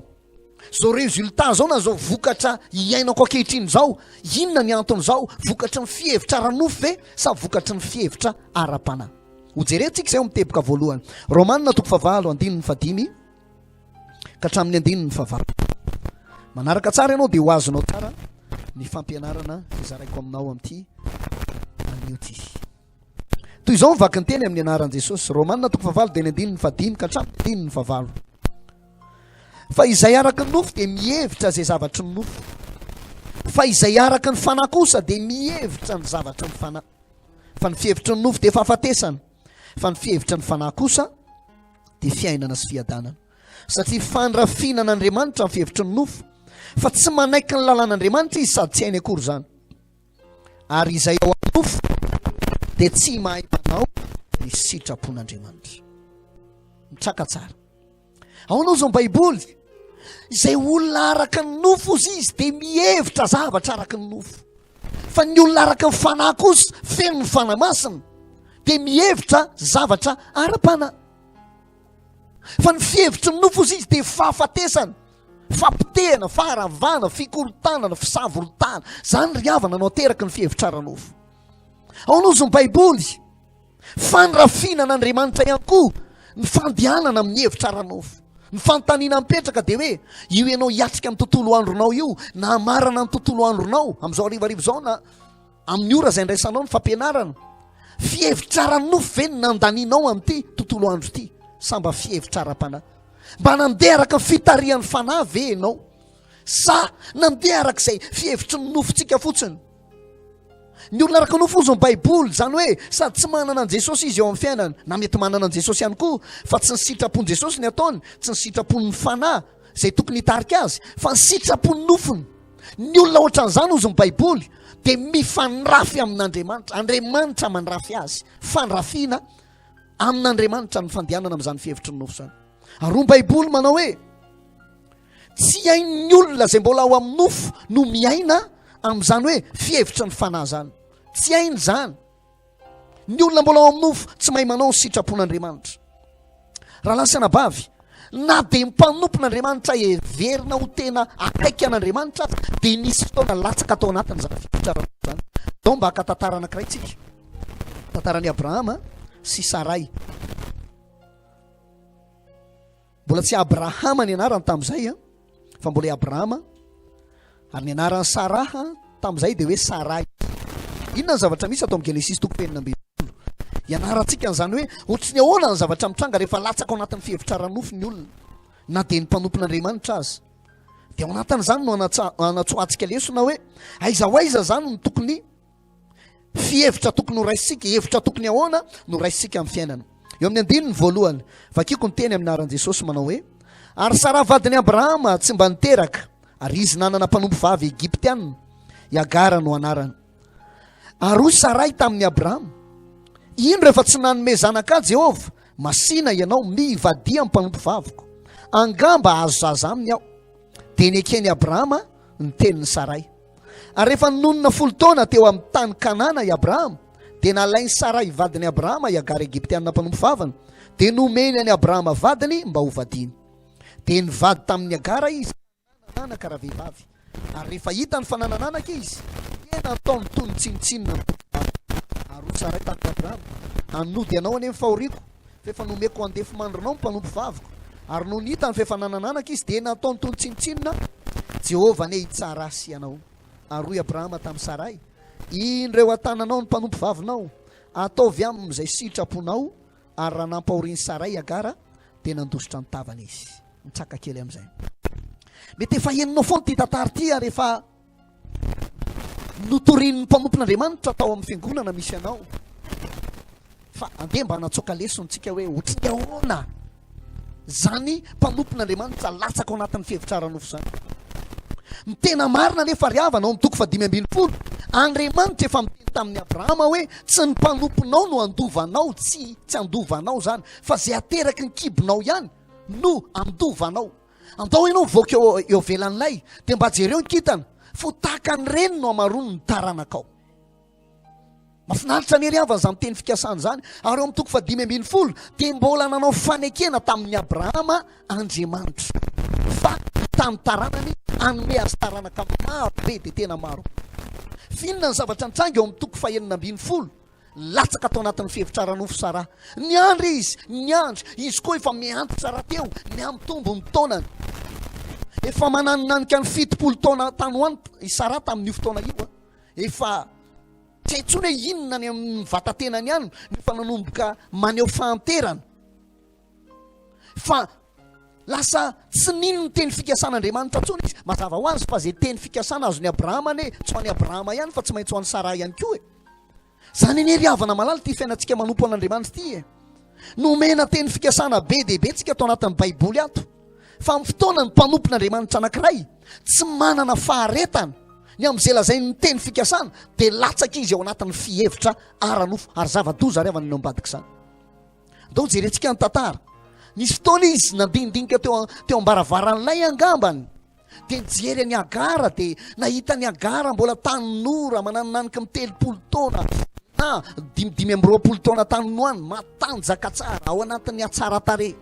izao résultat izao na izao vokatra iainako ankehitriny izao, inona ny anton'izao? Vokatry ny fihevitra ara-nofo ve sa vokatry ny fihevitra ara-panahy? Hojerentsika izay ao amin'ny teboka voalohany. Romanina toko fahavalo andininy fahadimy ka hatramin'ny andininy fahavalo. Manaraka tsara ianao dia ho azonao tsara ny fampianarana izay zaraiko aminao amin'ity anio ity. Toy izao ny vakinteny amin'ny anaran'i Jesosy. Romanina toko fahavalo dia ny andininy fahadimy ka hatramin'ny andininy fahavalo. Fa izay araka ny nofo dia mihevitra izay zavatry ny nofo. Fa izay araka ny fanahy kosa dia mihevitra ny zavatry ny fanahy. Fa ny fihevitry ny nofo dia fahafatesana, fa ny fihevitry ny fanahy kosa dia fiainana sy fiadanana. Satria fandrafiana an'Andriamanitra ny fihevitry ny nofo, fa tsy manaiky ny lalàn'Andriamanitra izy sady tsy hainy akory izany. Ary izay ao amin'ny nofo dia tsy mahay manao ny sitrapon'Andriamanitra. Mitraka tsara. Ahoana ozy ny Baiboly? Izay olona araka ny nofo ozy izy dia mihevitra zavatra araka ny nofo. Fa ny olona araka ny fanahy kosa, feno ny fanahy masina, dia mihevitra zavatra ara-panahy. Fa ny fihevitry ny nofo ozy izy dia fahafatesana, fampotehana, faharavana, fikorontanana, fisavoritahana. Izany ry havana no ateraky ny fihevitra ara-nofo. Ahoana ozy ny Baiboly? Fandrafiana an'Andriamanitra ihany koa ny fandehanana amin'ny hevitra ara-nofo. Ny fanontaniana mipetraka dia hoe, io ianao hiatrika ny tontolo andronao io, na hamarana ny tontolo andronao amin'izao harivariva izao na amin'ny ora izay andraisanao ny fampianarana, fihevitra ara-nofo ve no nandanianao amin'ity tontolo andro ity sa mba fihevitra ara-panahy? Mba nandeha araka ny fitarihan'ny fanahy ve ianao sa nandeha araka izay fihevitry ny nofontsika fotsiny? Ny olona araka ny nofo hozy ny Baiboly, izany hoe sady tsy manana an'i Jesosy izy eo amin'ny fiainany, na mety manana an'i Jesosy ihany koa, fa tsy ny sitrapon'i Jesosy ny ataony, tsy ny sitrapon'ny fanahy izay tokony hitarika azy, fa ny sitrapon'ny nofony. Ny olona ohatran'izany hozy ny Baiboly dia mifandrafy amin'Andriamanitra, Andriamanitra mandrafy azy, fandrafiana amin'Andriamanitra ny fandehanana amin'izany fihevitry ny nofo izany. Ary hoy ny Baiboly manao hoe, Tsy hain'ny olona izay mbola ao amin'ny nofo no miaina amin'izany hoe fihevitry ny fanahy izany. Tsy hainy izany. Ny olona mbola ao amin'ny nofo tsy mahay manao ny sitrapon'Andriamanitra. Rahalahy sy anabavy, na dia mpanompon'Andriamanitra heverina ho tena akaiky an'Andriamanitra aza dia nisy fotoana latsaka tao anatin'izany fihevitra ara-nofo izany. Ndao mba haka tantara anankiray tsika. Tantaran'i Abrahama sy Saray. Mbola tsy Abrahama ny anarany tamin'izay an, fa mbola i Abrahama. Ary ny anaran'i Saraha tamin'izay dia hoe Saray. Inona ny zavatra misy ato amin'ny Genesisy toko 16? Ianarantsika an'izany hoe ohatry ny ahoana ny zavatra mitranga rehefa latsaka ao anatin'ny fihevitra ara-nofo ny olona, na dia ny mpanompon'Andriamanitra aza. Dia ao anatin'izany no anatsoahantsika lesona hoe aiza ho aiza izany no tokony Fihevitra tokony ho raisintsika, hevitra tokony ahoana no raisintsika amin'ny fiainana. Eo amin'ny andininy voalohany, vakiko ny teny amin'ny anaran'i Jesosy manao hoe, Ary Saraha vadin'i Abrahama tsy mba niteraka, ary izy nanana mpanompo vavy Egyptiana, i Hagara no anarany. Ary hoy Saray tamin'i Abrahama, Indro efa tsy nanome zanaka ahy Jehovah, masìna ianao, mivadia amin'ny mpanompo vaviko, angamba hahazo zaza aminy aho. Dia neken'i Abrahama ny tenin'i Saray. Ary rehefa nonina folo taona teo amin'ny tany Kanana i Abrahama, dia nalain'i Saray vadin'i Abrahama i Hagara Egyptiana mpanompo vaviny, dia nomeny an'i Abrahama vadiny mba ho vadiny. Dia nivady tamin'i Hagara izy ka nanana anaka ravehivavy. Ary rehefa hitany fa nanana anaka izy, dia nataony toy ny tsinontsinona ny mpanompo vaviny. Ary hoy Saray tamin'i Abrahama, Hanody anao anie ny fahoriako, fa efa nomeko ho andefimandrinao ny mpanompo vaviko. Ary nony hitany fa efa nanana anaka izy, dia nataony toy ny tsinontsinona, Jehovah anie hitsara ahy sy ianao. Ary hoy Abrahama tamin'i Saray, Indro eo an-tananao ny mpanompo vavinao, ataovy aminy izay sitraponao. Ary raha nampahorian'i Saray i Hagara, dia nandositra ny tavany izy. Mitsaka kely amin'izay. Mety efa henonao foana ity tantara ity ary efa notorian'ny mpanompon'Andriamanitra tao amin'ny fiangonana misy anao. Fa andeha mba hanatsoaka lesona tsika hoe ohatry ny ahoana zany mpanompon'Andriamanitra latsaka ao anatin'ny fihevitra ara-nofo zany. Ny tena marina anefa ry havana ao amin'ny toko faha-15, Andriamanitra efa miteny tamin'i Abrahama hoe tsy ny mpanomponao no handova anao, tsy tsy handova anao zany, fa zay ateraky ny kibonao ihany no handova anao. Andao ianao mivoaka eo eo ivelan'ilay dia mba jereo ny kintana, fa ho tahaka an'ireny no hamaroany ny taranakao. Mafinaritra anie ry havana izany teny fikasana izany. Ary eo amin'ny toko faha-15 dia mbola nanao fanekena tamin'i Abrahama Andriamanitra fa hitany taranany hanome azy taranaka maro be dia tena maro. F'inona ny zavatra nitranga eo amin'ny toko faha-16? Latsaka tao anatin'ny fihevitra ara-nofo Saraha. Niandry izy, niandry. Izy koa efa mihantitra rahateo, mihamitombo ny taonany. Efa mananinanika ny 70 taona tany ho any i Saraha tamin'io fotoana io. Efa tsy hay intsony hoe inona any amin'ny vatatenany any no efa nanomboka maneho fahanterana. Fa lasa tsy nino ny teny fikasan'Andriamanitra intsony izy. Mazava ho azy fa izay teny fikasana azon'i Abrahama anie, tsy ho an'i Abrahama ihany fa tsy maintsy ho an'i Saraha ihany koa e. Izany anie ry havana malala ity fiainantsika manompo an'Andriamanitra ity e. Nomena teny fikasana be dia be tsika ato anatin'ny Baiboly ato. Fa amin'ny fotoana ny mpanompon'Andriamanitra anankiray tsy manana faharetana ny amin'izay lazain'ny teny fikasana dia latsaka izy ao anatin'ny fihevitra ara-nofo ary zava-doza ry havana ny ao ambadik'izany. Ndao jerentsika ny tantara. Nisy fotoana izy nandinidinika teo teo am-baravaran'ilay angambany. Dia nijery an'i Hagara dia nahita an'i Hagara mbola tanora mananonaniky ny 30 taona na 25 taona tany no any, matanjaka tsara ao anatin'ny hatsaran-tarehy.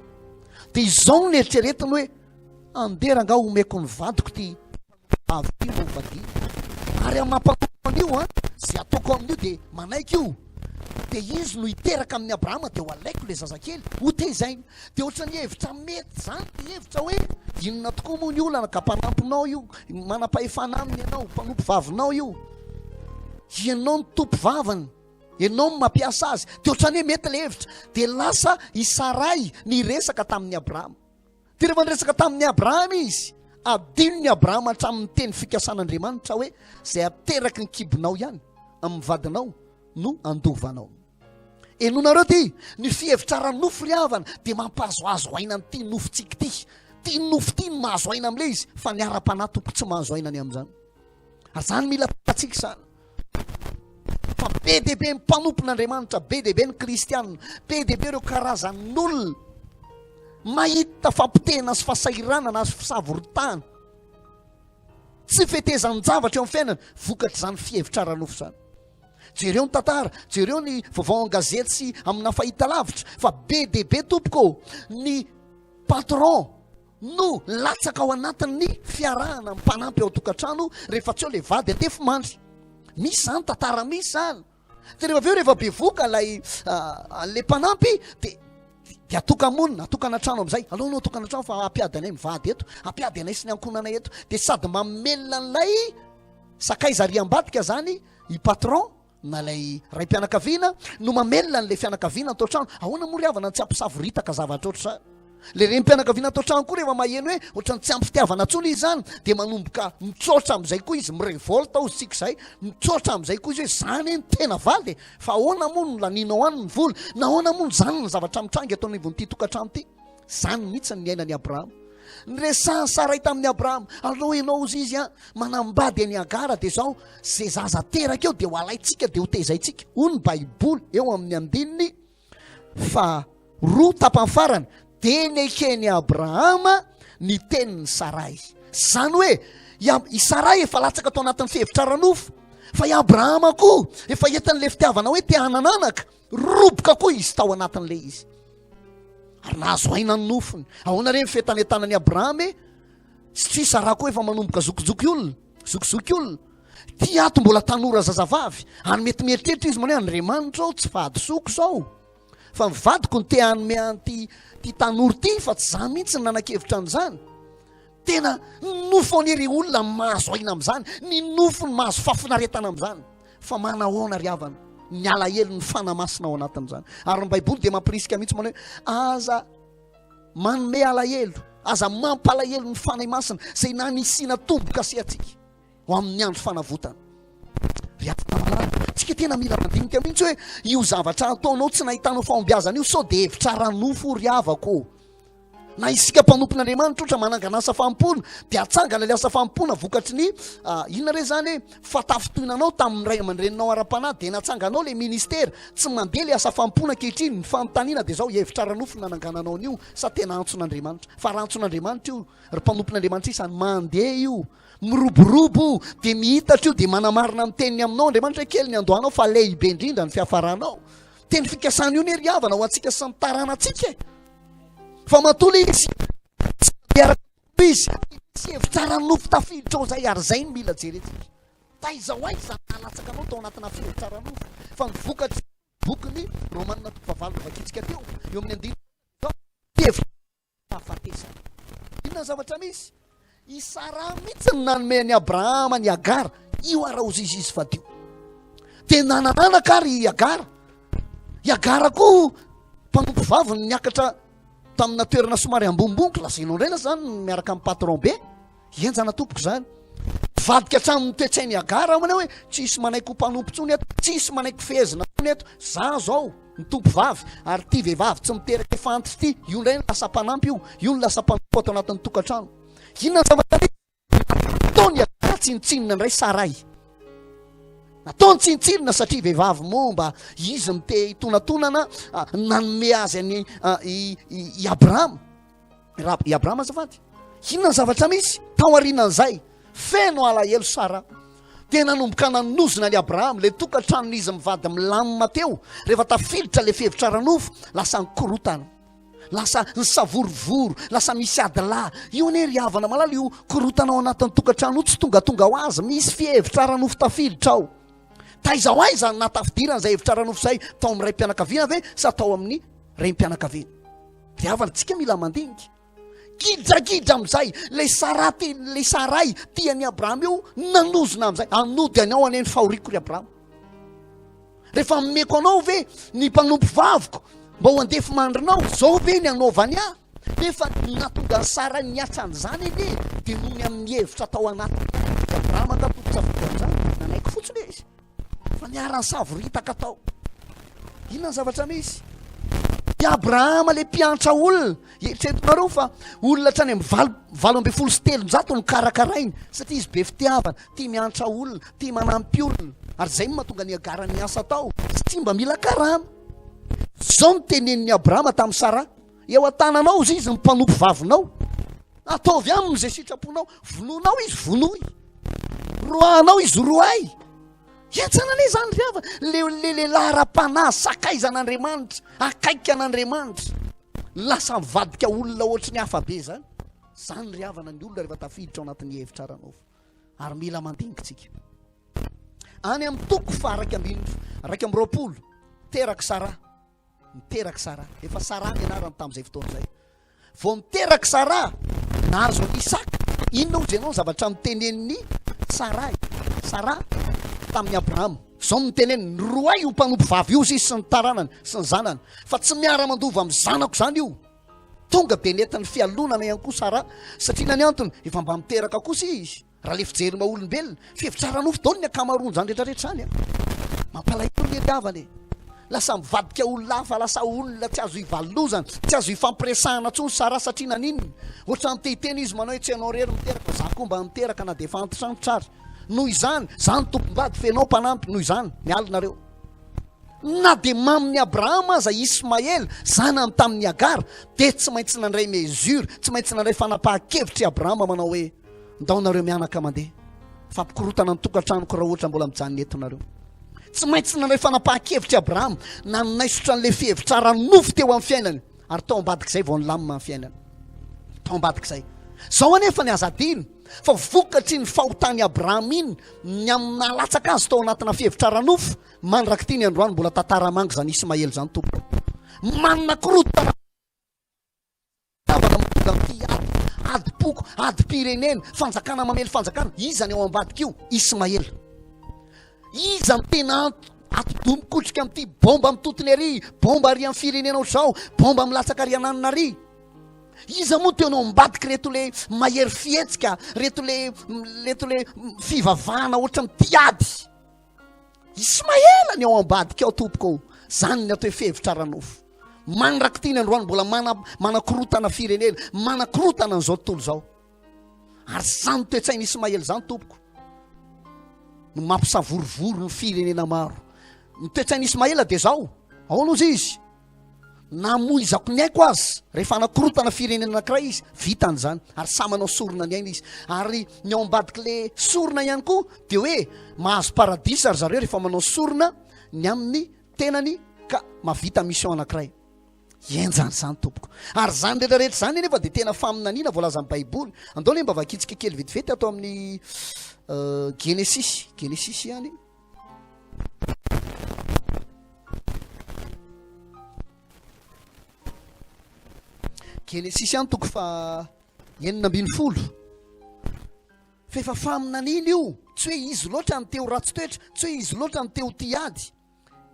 Dia izao no neritreretiny hoe andeha rangaha omeko ny vadiko ity Avy ity no vadiana. Ary amin'ny maha mpanompo an'io an, izay ataoko amin'io dia manaiky io. Dia izy no hiteraka amin'i Abrahama dia ho alaiko ilay zazakely, ho tezaina. Dia ohatran'ny hevitra mety izany ilay hevitra hoe inona tokoa moa ny olana ka mpanampinao io, manam-pahefana aminy ianao, mpanompo vavinao io. Ianao no tompo vavany. Ianao no mampiasa azy. Dia ohatran'ny hoe mety ilay hevitra. Dia lasa i Saray niresaka tamin'i Abrahama. Dia rehefa niresaka tamin'i Abrahama izy, adinon'i Abrahama hatramin'ny teny fikasan'Andriamanitra hoe izay ateraky ny kibonao ihany amin'ny vadinao no andovanao. Enonareo ty, ny fihevitra ara-nofo ry havana dia mampahazoazo aina an'ity nofontsika ity. Ty nofo ity no mahazo aina amin'ilay izy, fa ny ara-panahy tompoko tsy mahazo aina ny amin'izany. Ary izany mila fantatsika izany. Fa be dia be ny mpanompon'Andriamanitra, be dia be ny kristianina, be dia be ireo karazan'olona mahita fampotehana sy fahasahiranana sy fisavoritahana, tsy fetezan-javatra eo amin'ny fiainana vokatr'izany fihevitra ara-nofo izany. Jereo ny tantara, jereo ny vaovao an-gazety sy amina fahitalavitra fa be dia be tompoko ny patron no latsaka ao anatin'ny fiarahana amin'ny mpanampy ao an-tokantrano rehefa tsy eo ilay vady andefimandry. Misy izany tantara misy izany. Dia rehefa avy eo rehefa bevoka ilay ilay mpanampy dia dia atoka-monina, atokana trano amin'izay. Aleo anao atokana trano fa hampiady anay mivady eto, hampiady anay sy ny ankohonanay eto. Dia sady mamelona an'ilay sakaiza ary ambadika izany i patron na ilay raim-pianakaviana no mamelona an'ilay fianakaviana ato an-trano. Ahoana moa ry havana no tsy hampisavoritaka zavatra ohatr'izany? Ilay renim-pianakaviana ato an-trano koa rehefa maheno hoe ohatran'ny tsy ampy fitiavana intsony izy izany dia manomboka mitroatra amin'izay koa izy, mi-revolte hozy tsika izay, mitroatra amin'izay koa izy hoe izany no tena valy e! Fa ahoana moa no lanianao any ny vola? Nahoana moa no izany ny zavatra mitranga eto anivon'ity tokantrano ity? Izany mihitsy no niainan'i Abrahama. Niresahan'i Saray tamin'i Abrahama, aleo ianao hozy izy an, manambady an'i Hagara dia izao, izay zaza teraka eo dia ho alaintsika dia ho tezaintsika. Hoy ny Baiboly eo amin'ny andininy faha roa tapany farany, dia neken'i Abrahama ny tenin'i Saray. Izany hoe i Saray efa latsaka tao anatin'ny fihevitra ara-nofo, fa i Abrahama koa efa entin'ilay fitiavana hoe te hanan'anaka. Roboka koa izy tao anatin'ilay izy. Ary nahazo aina ny nofony. Ahoana re ny fientanentanan'i Abrahama e? Satria Saraha koa efa manomboka zokizoky olona, zokizoky olona. Ty ato mbola tanora zazavavy. Ary mety mieritreritra izy manao hoe Andriamanitra ô, tsy fahadisoako izao. Fa ny vadiko no te hanome an'ity ty tanora ity fa tsy za mihitsy no nanan-kevitra an'izany. Tena ny nofo anie ry olona no mahazo aina amin'izany, ny nofo no mahazo fahafinaretana amin'izany. Fa manahoana ry havana ny alahelo ny fanahy masina ao anatin'izany. Ary ny Baiboly dia mampirisika mihitsy manao hoe aza manome alahelo, aza mampalahelo ny fanahy masina izay nanisiana tombo-kase antsika ho amin'ny andro fanavotana. Ry havana malala, tsika tena mila mandinika mihitsy hoe io zavatra ataonao tsy nahitanao fahombiazana io sao dia hevitra ara-nofo ry havako ô. Na isika mpanompon'Andriamanitra ohatra manangana asa fanompoana dia atsangana ilay asa fanompoana vokatry ny ah, inona re zany hoe fatafintohinanao tamin'ny ray aman-dreninao ara-panahy dia natsanganao ilay ministera, tsy mandeha ilay asa fanompoana ankehitriny, ny fanontaniana dia izao, hevitra ara-nofo no nanangananao an'io sa tena antson'Andriamanitra? Fa raha antson'Andriamanitra io ry mpanompon'Andriamanitra isany mandeha io, miroborobo io, dia mihitatra io, dia manamarina ny teniny aminao Andriamanitra hoe kely ny andohanao fa lehibe indrindra ny fiafaranao. Teny fikasana io anie ry havana ho antsika sy ny taranantsika e! Fa matoa le izy tsy miaraka izy, misy hevitra ara-nofo tafiditra ao zay ary zay no mila jerentsika. Taiza ho aiza nahalatsaka anao tao anatina fihevitra ara-nofo fa ny vokatry. Bokin'ny Romanina toko fahavalo novakintsika teo, eo amin'ny andininy izao, fihevitra fahafatesana. Inona ny zavatra misy? I Saraha mihitsy no nanome an'i Abrahama an'i Agara, io araozizy izy fadio. Dia nanananaka ary i Agara. I Agara koa mpanompo vaviny niakatra tamina toerana somary ambonimbony, lazainao indray lasa zany miaraka amin'ny patron be. Henjana tompoko izany. Mivadika hatramin'ny toe-tsain'i Agara aho manao hoe tsisy manaiky ho mpanompo intsony eto, tsisy manaiky fehezina intsony eto. Za zao ny tompo vavy ary ity vehivavy tsy miteraka efa antitra ity, io indray no lasa mpanampy io, io no lasa mpanompo ato anatin'ny tokantrano. Inona ny zavatra nisy? Nataon'i Agara tsinontsinona indray Saray. Nataony tsinontsinona satria vehivavy momba izy no te hitonatonana nanome azy an'i i Abrahama. Raha i Abrahama azafady. Inona ny zavatra misy tao aorianan'izay? Feno alahelo Sara. Dia nanomboka nanozona an'i Abrahama, ilay tokantranon'izy mivady milamina teo. Rehefa tafiditra ilay fihevitra ara-nofo, lasa nikorotana. Lasa nisavorovoro, lasa misy adilahy. Io anie ry havana malala, io korotana ao anatin'ny tokantrano io tsy tongatonga ho azy, misy fihevitra ara-nofo tafiditra ao. Taiza ho aiza no nahatafidirana izay hevitra ara-nofo izay? Tao amin'ny raim-pianakaviana ve sa tao amin'ny renim-pianakaviana? Ry havana, tsika mila mandinika. Gidragidra amin'izay, ilay Saraha te, ilay Saray tian'i Abrahama io, nanozona amin'izay. Anody anao anie ny fahoriako ry Abrahama. Rehefa ameko anao ve ny mpanompo vaviko mba ho andefimandrinao, izao ve ny anaovany ahy? Nefa ny nahatonga an'i Saray nihatsa an'izany anie dia noho ny amin'ny hevitra tao anatiny. Abrahama angaha tompon-tsafidy amin'izany? Nanaiky fotsiny izy. Fa niara-nisavoritaka tao. Inona ny zavatra misy? I Abrahama le mpiantra olona. Eritreretinareo fa olona hatrany amin'ny 318 no karakarainy satria izy be fitiavana, tia miantra olona, tia manampy olona. Ary izay no mahatonga an'i Hagara niasa tao sy tsy mba mila karama. Izao no tenenin'i Abrahama tamin'i Saraha, eo an-tananao izy ny mpanompo vavinao. Ataovy aminy izay sitraponao. Vonoinao izy, vonoy. Roahanao izy, roahy. Henjana anie izany ry havana. Le le lehilahy ara-panahy, sakaizan'Andriamanitra, akaiky an'Andriamanitra. Lasa mivadika olona ohatry ny hafa be izany. Izany ry havana ny olona rehefa tafiditra ao anatin'ny hevitra ara-nofo. Ary mila mandinika tsika. Any amin'ny toko faha 21, terak'i Saraha. Niteraka Saraha. Efa Saraha ny anarany tamin'izay fotoana izay. Vao niteraka Saraha, nahazo an'i Isaka. Inona hozy ianao ny zavatra notenenin'i Saray, Saraha tamin'i Abrahama? Izao no noteneniny, roay io mpanompo vavy io izy sy ny taranany sy ny zanany, fa tsy miara-mandova amin'ny zanako izany io. Tonga dia nentin'ny fialonana ihany koa Saraha, satria na ny antony, efa mba miteraka kosa izy. Raha le fijery maha olombelona, fihevitra ara-nofo daholo ny ankamaroan'izany rehetra rehetra izany a. Mampalahelo anie ry havana e. Lasa mivadika olona hafa, lasa olona tsy azo ivalozana, tsy azo ifampiresahana intsony Sarah satria naninona? Ohatran'ny te hiteny izy manao hoe tsy ianao irery miteraka, za koa mba miteraka na dia efa antitrantitra ary. Noho izany, za no tompom-bady fa ianao mpanampy, noho izany, miala nareo. Na dia mamin'i Abrahama aza Ismaela, zanany tamin'i Hagara, dia tsy maintsy nandray mesure, tsy maintsy nandray fanapahan-kevitra i Abrahama manao hoe, Ndao nareo mianaka mandeha. Fampikorotana ny tokantranoko raha ohatra mbola mijanona eto nareo. Tsy maintsy nandray fanapahan-kevitra i Abrahama, nanaisotra an'ilay fihevitra ara-nofo teo amin'ny fiainany, ary tao ambadik'izay vao nilamina ny fiainany. Tao ambadik'izay. Izao anefa ny aza adino, fa vokatry ny fahotan'i Abrahama iny, ny amin'ny nahalatsaka azy tao anatina fihevitra ara-nofo, mandrak'ity ny androany mbola tantara manga izany Ismaely izany tompoko. Manana korontana. Fitiavana mahatonga an'ity ady, adim-poko, adim-pirenena, fanjakana mamely fanjakana. Iza ny ao ambadik'io? Ismaela. Iza no tena atidoha mikotrika amin'ity bomba mitotona ery, bomba ary amin'ny firenena ohatr'izao, bomba milatsaka ary ananona ary? Iza moa tena ao ambadiky reto le mahery fihetsika, reto le reto le fivavahana ohatra amin'ity ady? Ismaela ny ao ambadika ao tompoko ô! Zany ny atao hoe fihevitra ara-nofo. Mandrak'ity ny androany mbola mana manakorotana firenena, manakorotana an'izao tontolo izao. Ary zany toe-tsain'i Ismaela zany tompoko no mampisavorovoro ny firenena maro. Ny toe-tsain'i Ismaela dia zao, ahoana ozy izy? Namoizako ny aiko aza, rehefa anakorotana firenena anankiray izy, vitany izany, ary samy manao sorona ny ainy izy. Ary ny ao ambadik'le sorona ihany koa dia hoe mahazo paradisa ry zareo rehefa manao sorona ny amin'ny tenany ka mahavita mission anankiray. Henjana izany tompoko. Ary izany rehetra rehetra izany anefa dia tena faminaniana voalazan'ny Baiboly. Andao anie mba vakintsika kely vetivety ato amin'ny euh, Genesisy, Genesisy ihany. Genesisy ihany toko faha 16. Fa efa faminaniana io, tsy hoe izy loatra no te ho ratsy toetra, tsy hoe izy loatra no te ho tia ady.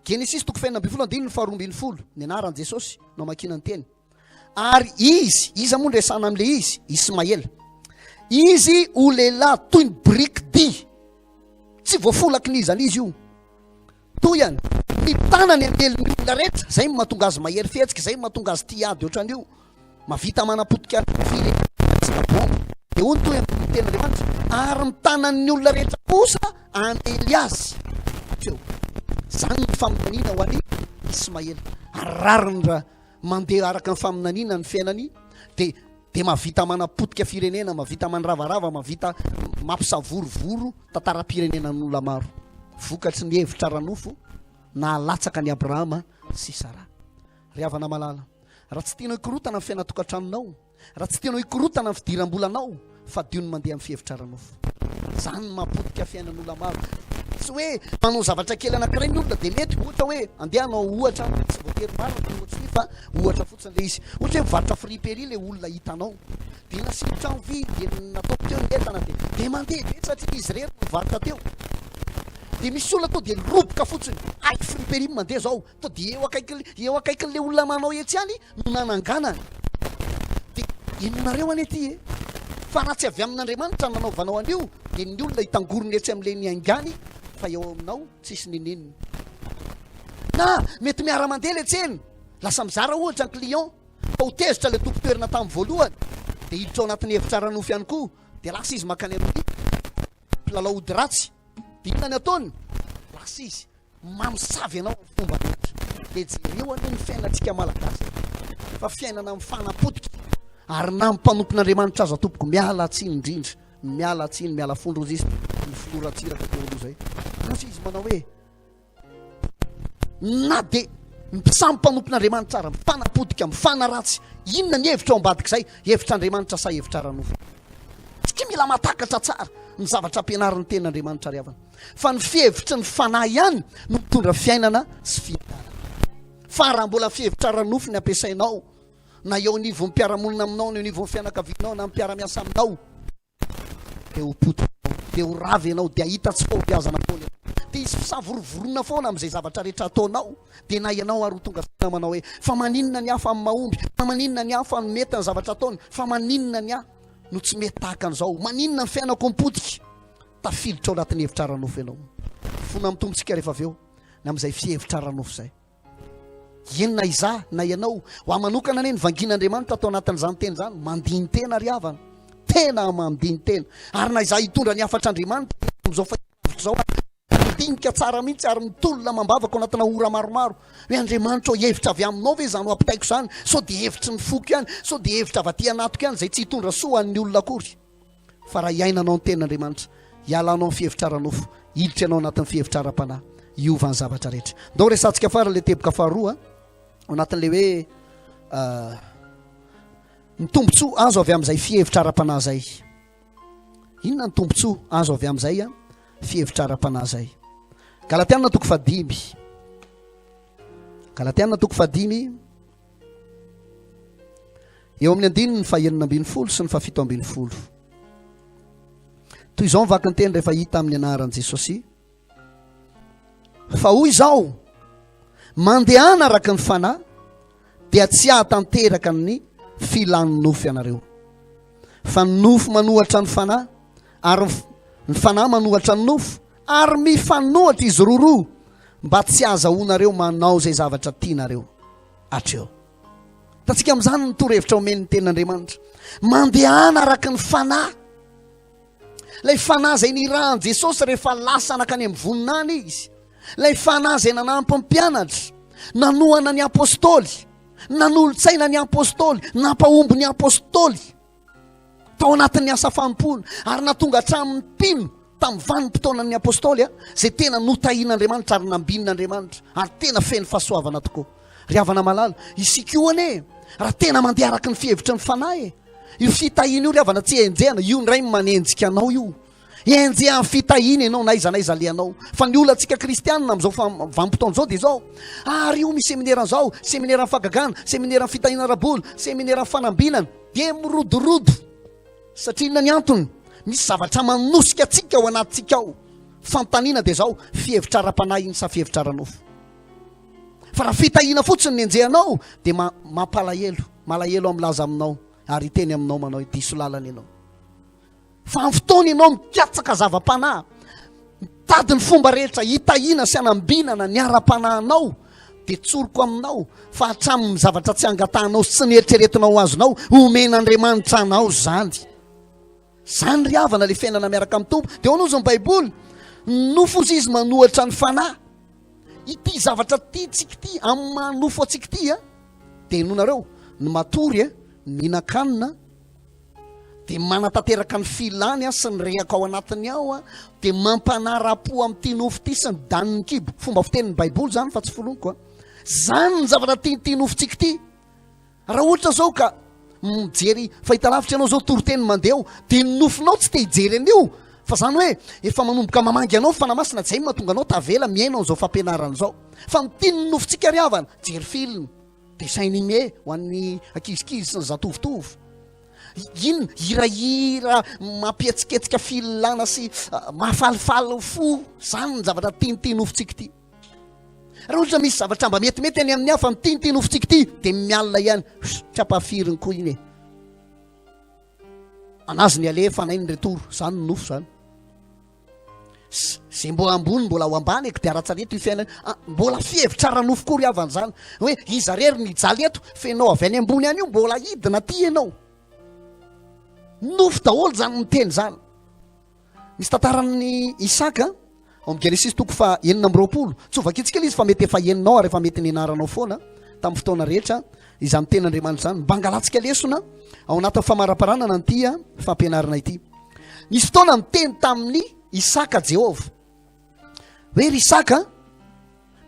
Genesisy toko fahenina ambin'ny folo andininy faharoa ambin'ny folo, ny anaran'i Jesosy no amakiana ny teny. Ary izy, iza moa no resahana amin'ilay izy? Ismaela. Izy ho lehilahy toy ny biriky dy. Tsy voafolaky n'iza n'iza io. Tohiny, ny tanany hamely ny olona rehetra, izay no mahatonga azy mahery fihetsika, izay no mahatonga azy tia ady ohatran'io. Mahavita manapotika ny firenena tsy bomba. Dia hoy ny tohiny ny tenin'Andriamanitra, ary ny tanan'ny olona rehetra kosa hamely azy. Hatreo. Izany no faminaniana ho an'i Ismaela. Ary rariny raha mandeha araka ny faminaniana ny fiainany, dia dia mahavita manapotika firenena, mahavita mandravarava, mahavita mampisavorovoro tantaram-pirenena an'olona maro. Vokatry ny hevitra ara-nofo nahalatsaka an'i Abrahama sy Saraha. Ry havana malala, raha tsy tianao hikorotana ny fiainan-tokantranonao, Raha tsy tianao hikorotana ny fidiram-bolanao, fadio ny mandeha amin'ny fihevitra ara-nofo. Izany no mahapotika fiainan'olona maro. Tsy hoe manao zavatra kely anankiray ny olona dia mety. Ohatra hoe, andeha hanao ohatra, tsy voatery marina ity ohatra ity fa ohatra fotsiny ilay izy. Ohatra hoe mivarotra friperie ilay olona hitanao. Dia nasiany trano vy, dia nataoko teo ny entana dia dia mandeha be satria izy irery no nivarotra teo. Dia misy olona tonga dia roboka fotsiny, hay friperie mandeha izao. To dia eo akaiky eo akaikin'ilay olona manao etsy ihany no nananganany. Dia henonareo anie ity e! Fa raha tsy avy amin'Andriamanitra no nanaovanao an'io dia ny olona hitangorona etsy amin'ilay niaingany fa eo aminao tsisy nininona. Na mety miara-mandeha ilay tsena, lasa mizara ohatra ny client fa ho tezitra ilay tompon-toerana tamin'ny voalohany dia hiditra ao anatin'ny hevitra ara-nofo ihany koa dia lasa izy mankany amin'ny mpilalao ody ratsy dia inona ny ataony? Lasa izy Mamosavy anao amin'ny fomba rehetra. Dia jereo anie ny fiainantsika Malagasy e! Fa fiainana mifanapotika. Ary na ny mpanompon'Andriamanitra aza tompoko, miala tsiny indrindra, miala tsiny, miala fondro hozy izy, ny filoha Ratsiraka teo aloha izay. Lasa izy manao hoe, na dia ny samy mpanompon'Andriamanitra ara, mifanapotika, mifanaratsy, inona ny hevitra ao ambadik'izay? Hevitr'Andriamanitra sa hevitra ara-nofo? Tsika mila mahatakatra tsara ny zavatra ampianarin'ny tenin'Andriamanitra ry havana. Fa ny fihevitry ny fanahy ihany no mitondra fiainana sy fiadanana. Fa raha mbola fihevitra ara-nofo ny ampiasainao, na eo anivon'ny mpiara-monina aminao, na eo anivon'ny fianakavianao, na ny mpiara-miasa aminao, dia ho potika ianao, dia ho rava ianao, dia hahita tsy fahombiazana foana ianao. Dia hisy fisavorovoroana foana amin'izay zavatra rehetra ataonao. Dia na ianao ary ho tonga saina manao hoe, fa maninona ny hafa no mahomby, fa maninona ny hafa no mety ny zavatra ataony, fa maninona ny ahy no tsy mety tahaka an'izao, maninona ny fiainako mipotika. Tafiditra ao anatin'ny hevitra ara-nofo ianao. Fona amin'ny Tompontsika rehefa avy eo, ny amin'izay fihevitra ara-nofo izay. Eny na izaho na ianao, ho ahy manokana anie ny vangin'Andriamanitra ato anatin'izany teny izany, mandini-tena ry havana. Tena mandini-tena. Ary na izaho hitondra ny hafatr'Andriamanitra amin'izao fahitalavitra izao ary, mandinika tsara mihitsy ary mitolona amam-bavaka ao anatina ora maromaro. Hoe Andriamanitra ô, hevitra avy aminao ve izany ho ampitaiko izany? Sao dia hevitry ny foko ihany? Sao dia hevitra avy aty anatiko ihany izay tsy hitondra soa ho an'ny olona akory? Fa raha iainanao ny tenin'Andriamanitra, hialanao ny fihevitra ara-nofo, hiditra ianao anatin'ny fihevitra ara-panahy, hiova ny zavatra rehetra. Ndao resahantsika farany ilay teboka faharoa, ao anatin'ilay hoe ny tombontsoa azo avy amin'izay fihevitra ara-panahy izay. Inona ny tombontsoa azo avy amin'izay fihevitra ara-panahy izay? Galatiana toko fahadimy. Galatiana toko fahadimy. Eo amin'ny andininy fahenina ambin'ny folo sy ny faha-17. Toy izao ny vaky ny teny rehefa hita amin'ny anaran'i Jesosy. Fa hoy izao, mandehana araka ny fanahy, dia tsy hahatanteraka ny filan'ny nofo ianareo. Fa ny nofo manohatra ny fanahy, ary ny fanahy manohatra ny nofo, ary mifanohatra izy roroa, mba tsy hahazahoanareo manao izay zavatra tianareo hatreo. Hitantsika amin'izany ny torohevitra omen'ny tenin'Andriamanitra. Mandehana araka ny fanahy. Ilay fanahy izay nirahan'i Jesosy rehefa lasa nankany amin'ny voninahiny izy. Ilay fanahy izay nanampy ny mpianatra, nanohana ny apostoly, nanolo-tsaina ny apostoly, nampahomby ny apostoly. tao anatin'ny asa fanompoana ary nahatonga hatramin'ny mpino tamin'ny vanim-potoanan'ny apostoly izay tena notahian'Andriamanitra ary nambinin'Andriamanitra ary tena feno fahasoavana tokoa. Ry havana malala, isika io anie raha tena mandeha araka ny fihevitry ny fanahy e, io fitahiana io ry havana tsy enjehana, io indray manenjika anao io. Enjehan'ny fitahiana ianao na aiza na aiza alehanao. Fa ny olantsika kristianina amin'izao vanim-potoana izao dia izao, ary io misy seminera an'izao, semineran'ny fahagagana, semineran'ny fitahiana ara-bola, semineran'ny fanambinana, dia mirodorodo. Satria inona ny antony? Misy zavatra manosika antsika ao anatintsika ao. Fanontaniana dia izao, fihevitra ara-panahy iny sa fihevitra ara-nofo? Fa raha fitahiana fotsiny ny enjehanao dia mampalahelo, malahelo aho milaza aminao ary hiteny aminao manao hoe diso lalana ianao. Fa amin'ny fotoana ianao mikatsaka zava-panahy, mitady ny fomba rehetra hitahiana sy hanambinana ny ara-panahinao, dia tsoriko aminao fa hatramin'ny zavatra tsy angatahanao sy tsy neritreretinao ho azonao, omen'Andriamanitra anao izany. Izany ry havana ilay fiainana miaraka amin'ny Tompo. Dia ahoana hozy ny Baiboly? Ny nofo hozy izy manohatra ny fanahy. Ity zavatra tiantsika ity, amin'ny maha nofo antsika ity, dia henoinareo, ny matory, ny mihinan-kanina, dia manatanteraka ny filany sy ny rehaka ao anatiny ao, dia mampanara-po amin'ity nofo ity sy ny danin'ny kibo. Fomba fitenin'ny Baiboly izany fa tsy foroniko. Izany ny zavatra tian'ity nofontsika ity. Raha ohatra izao ka mijery fahitalavitra ianao izao, toriteny mandeha ao, dia ny nofonao tsy te hijery an'io, fa izany hoe efa manomboka mamangy anao ny Fanahy Masina, izay no mahatonga anao tavela mihaino an'izao fampianarana izao. Fa ny tian'ny nofontsika ry havana, jery film, dessin animé ho an'ny ankizikizy sy ny zatovotovo. Inona? Hirahira mampihetsiketsika filana sy mahafalifaly fo, izany ny zavatra tian'ity nofontsika ity. Raha ohatra misy zavatra mba metimety any amin'ny hafa amin'ity ity nofontsika ity dia mialona ihany. Tsy ampahafiriny koa iny e. Anazy ny alefa, anay ny retour. Zany ny nofo zany. Zay mbola ambony mbola ao ambany e, kodiaran-tsarety io fiainana. Ah, mbola fihevitra ara-nofo koa ry havana zany. Hoe iza rery ny hijaly eto, fa ianao avy any ambony any io mbola hidina aty ianao. Nofo daholo zany miteny zany. Misy tantaran'i Isaka ao amin'ny Genesisy toko faha 26. Tsy ho vakintsika ilay izy fa mety efa henonao ary efa mety nianaranao foana tamin'ny fotoana rehetra izany tenin'Andriamanitra izany. Mba hangalantsika lesona ao anatin'ny famaraparanana an'ity fampianarana ity. Nisy fotoana niteny tamin'i Isaka Jehovah hoe ry Isaka,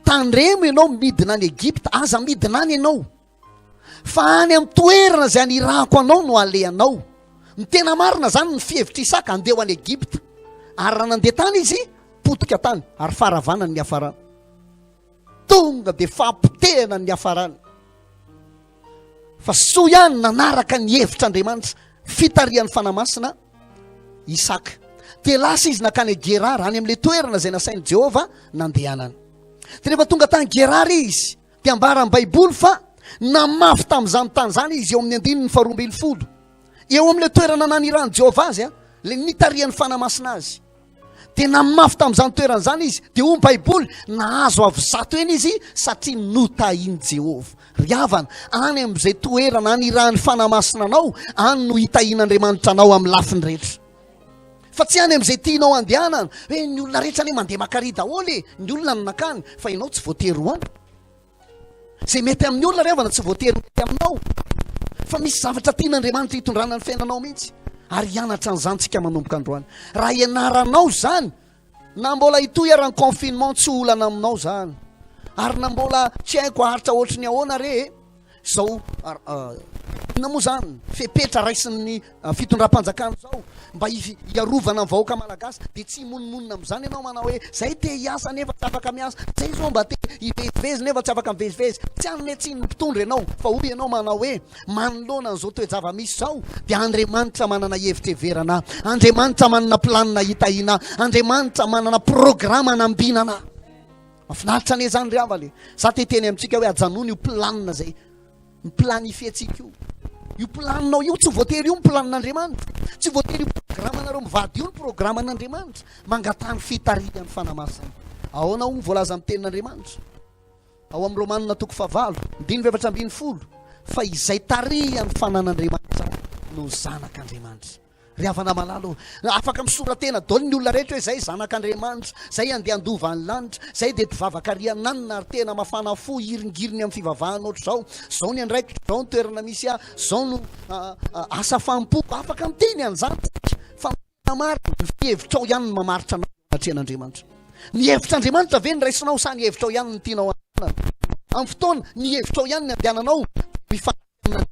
tandremo ianao midina any Egypta, aza midina any ianao. Fa any amin'ny toerana izay anirahako anao no alehanao. Ny tena marina izany ny fihevitr'i Isaka handeha ho any Egypta. Ary raha nandeha tany izy, potika tany, ary faharavana ny niafarany. Tonga dia fahapotehana ny niafarany. Fa soa ihany nanaraka ny hevitr'Andriamanitra, fitarihan'ny Fanahy Masina, Isaka. Dia lasa izy nankany Gerara, any amin'ilay toerana izay nasain'i Jehovah nandehanany. Dia rehefa tonga tany Gerara izy, Dia ambaran'ny Baiboly fa namafy tamin'izany tany izany izy eo amin'ny andininy faharoa 12. Eo amin'ilay toerana naniran'i Jehovah azy, ilay nitarihan'ny Fanahy Masina azy. Dia namafy tamin'izany toerana izany izy. Dia hoy ny Baiboly, nahazo avo zato eny izy satria notahin'i Jehovah. Ry havana, any amin'izay toerana anirahan'ny Fanahy Masina anao, any no hitahian'Andriamanitra anao amin'ny lafiny rehetra. Fa tsy any amin'izay tianao andehanana. Hoe ny olona rehetra anie mandeha makary daholo e. Ny olona no nakany, fa ianao tsy voatery ho any. Izay mety amin'ny olona ry havana tsy voatery mety aminao. Fa misy zavatra tian'Andriamanitra hitondrana ny fiainanao mihitsy. Ary hianatra an'izany tsika manomboka androany. Raha ianaranao izany, na mbola hitohy ara ny confinement tsy olana aminao izany. Ary na mbola tsy haiko haharitra ohatry ny ahoana re e. Izao inona moa izany fepetra raisin'ny fitondram-panjakana izao mba hiarovana ny vahoaka malagasy dia tsy himonomonona amin'izany ianao manao hoe zay te hiasa nefa tsy afaka miasa, zay izao mba te hivezivezy nefa tsy afaka mivezivezy. Tsy hanome tsiny ny mpitondra ianao fa hoy ianao manao hoe manoloana an'izao toe-java-misy izao dia Andriamanitra manana hevitra heverana ahy, Andriamanitra manana planina hitahiana ahy, Andriamanitra manana programa hanambinana ahy. Mafinaritra anie zany ry havana e. Za te hiteny amintsika hoe ajanony io planina zay mi-planifier-tsika io. Io planinao io tsy voatery io ny planin'Andriamanitra. Tsy voatery io programanareo mivady io ny programan'Andriamanitra. Mangataha ny fitarihan'ny Fanahy Masina. Ahoana hoy ny voalazan'ny tenin'Andriamanitra? Ao amin'ny Romanina toko fahavalo, andininy 14, fa izay tarihan'ny fanan'Andriamanitra no zanak'Andriamanitra. Ry havana malala ô, afaka misora-tena daholo ny olona rehetra hoe zay zanak'Andriamanitra, zay andeha handova ny lanitra, zay dia mpivavaka ary ananina ary tena mafana fo hiringiriny amin'ny fivavahana ohatr'izao, zao ny andraikitro, zao ny toerana misy ahy, zao no asa fanompoako. Afaka miteny an'izany isika, fa ny tena marina, ny fihevitrao ihany no mamaritra anao eo anatrehan'Andriamanitra. Ny hevitr'Andriamanitra ve no raisinao sa ny hevitrao ihany no tianao handehanana? Amin'ny fotoana, ny hevitrao ihany ny andehananao, dia mifanaraka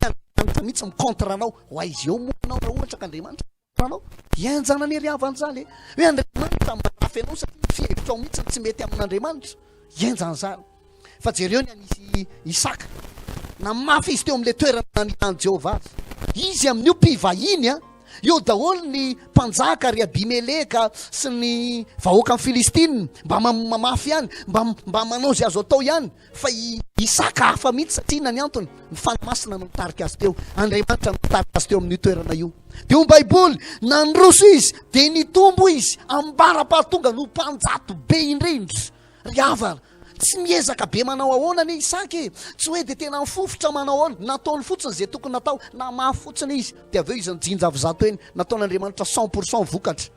amin'Andriamanitra mihitsy, mi-contre anao. Ho aiza eo moa ianao raha ohatra ka Andriamanitra? anao. Henjana anie ry havana izany e. Hoe Andriamanitra manafy anao satria ny fihevitrao mihitsy no tsy mety amin'Andriamanitra. Henjana izany. Fa jereo ny an'i Isaka. Namafy izy teo amin'ilay toerana nanilan'i Jehovah azy. Izy amin'io mpivahiny a. Eo daholo ny mpanjaka ry Abimeleka sy ny vahoakan'ny Filistina. Mba mamafy ihany, mba mba manao izay azo atao ihany. Fa i Isaka hafa mihitsy satria inona ny antony? Ny Fanahy Masina no nitarika azy teo. Andriamanitra no nitarika azy teo amin'io toerana io. Dia hoy ny Baiboly, nandroso izy, dia nitombo izy, ambara-pahatonga no mpanjato be indrindra. Ry havana, tsy miezaka be manao ahoana anie Isaka e! Tsy hoe dia tena nifofotra manao ahoana, nataony fotsiny izay tokony natao, namafy fotsiny izy, dia avy eo izy nijinja avy zato eny, nataon'Andriamanitra 100% vokatra.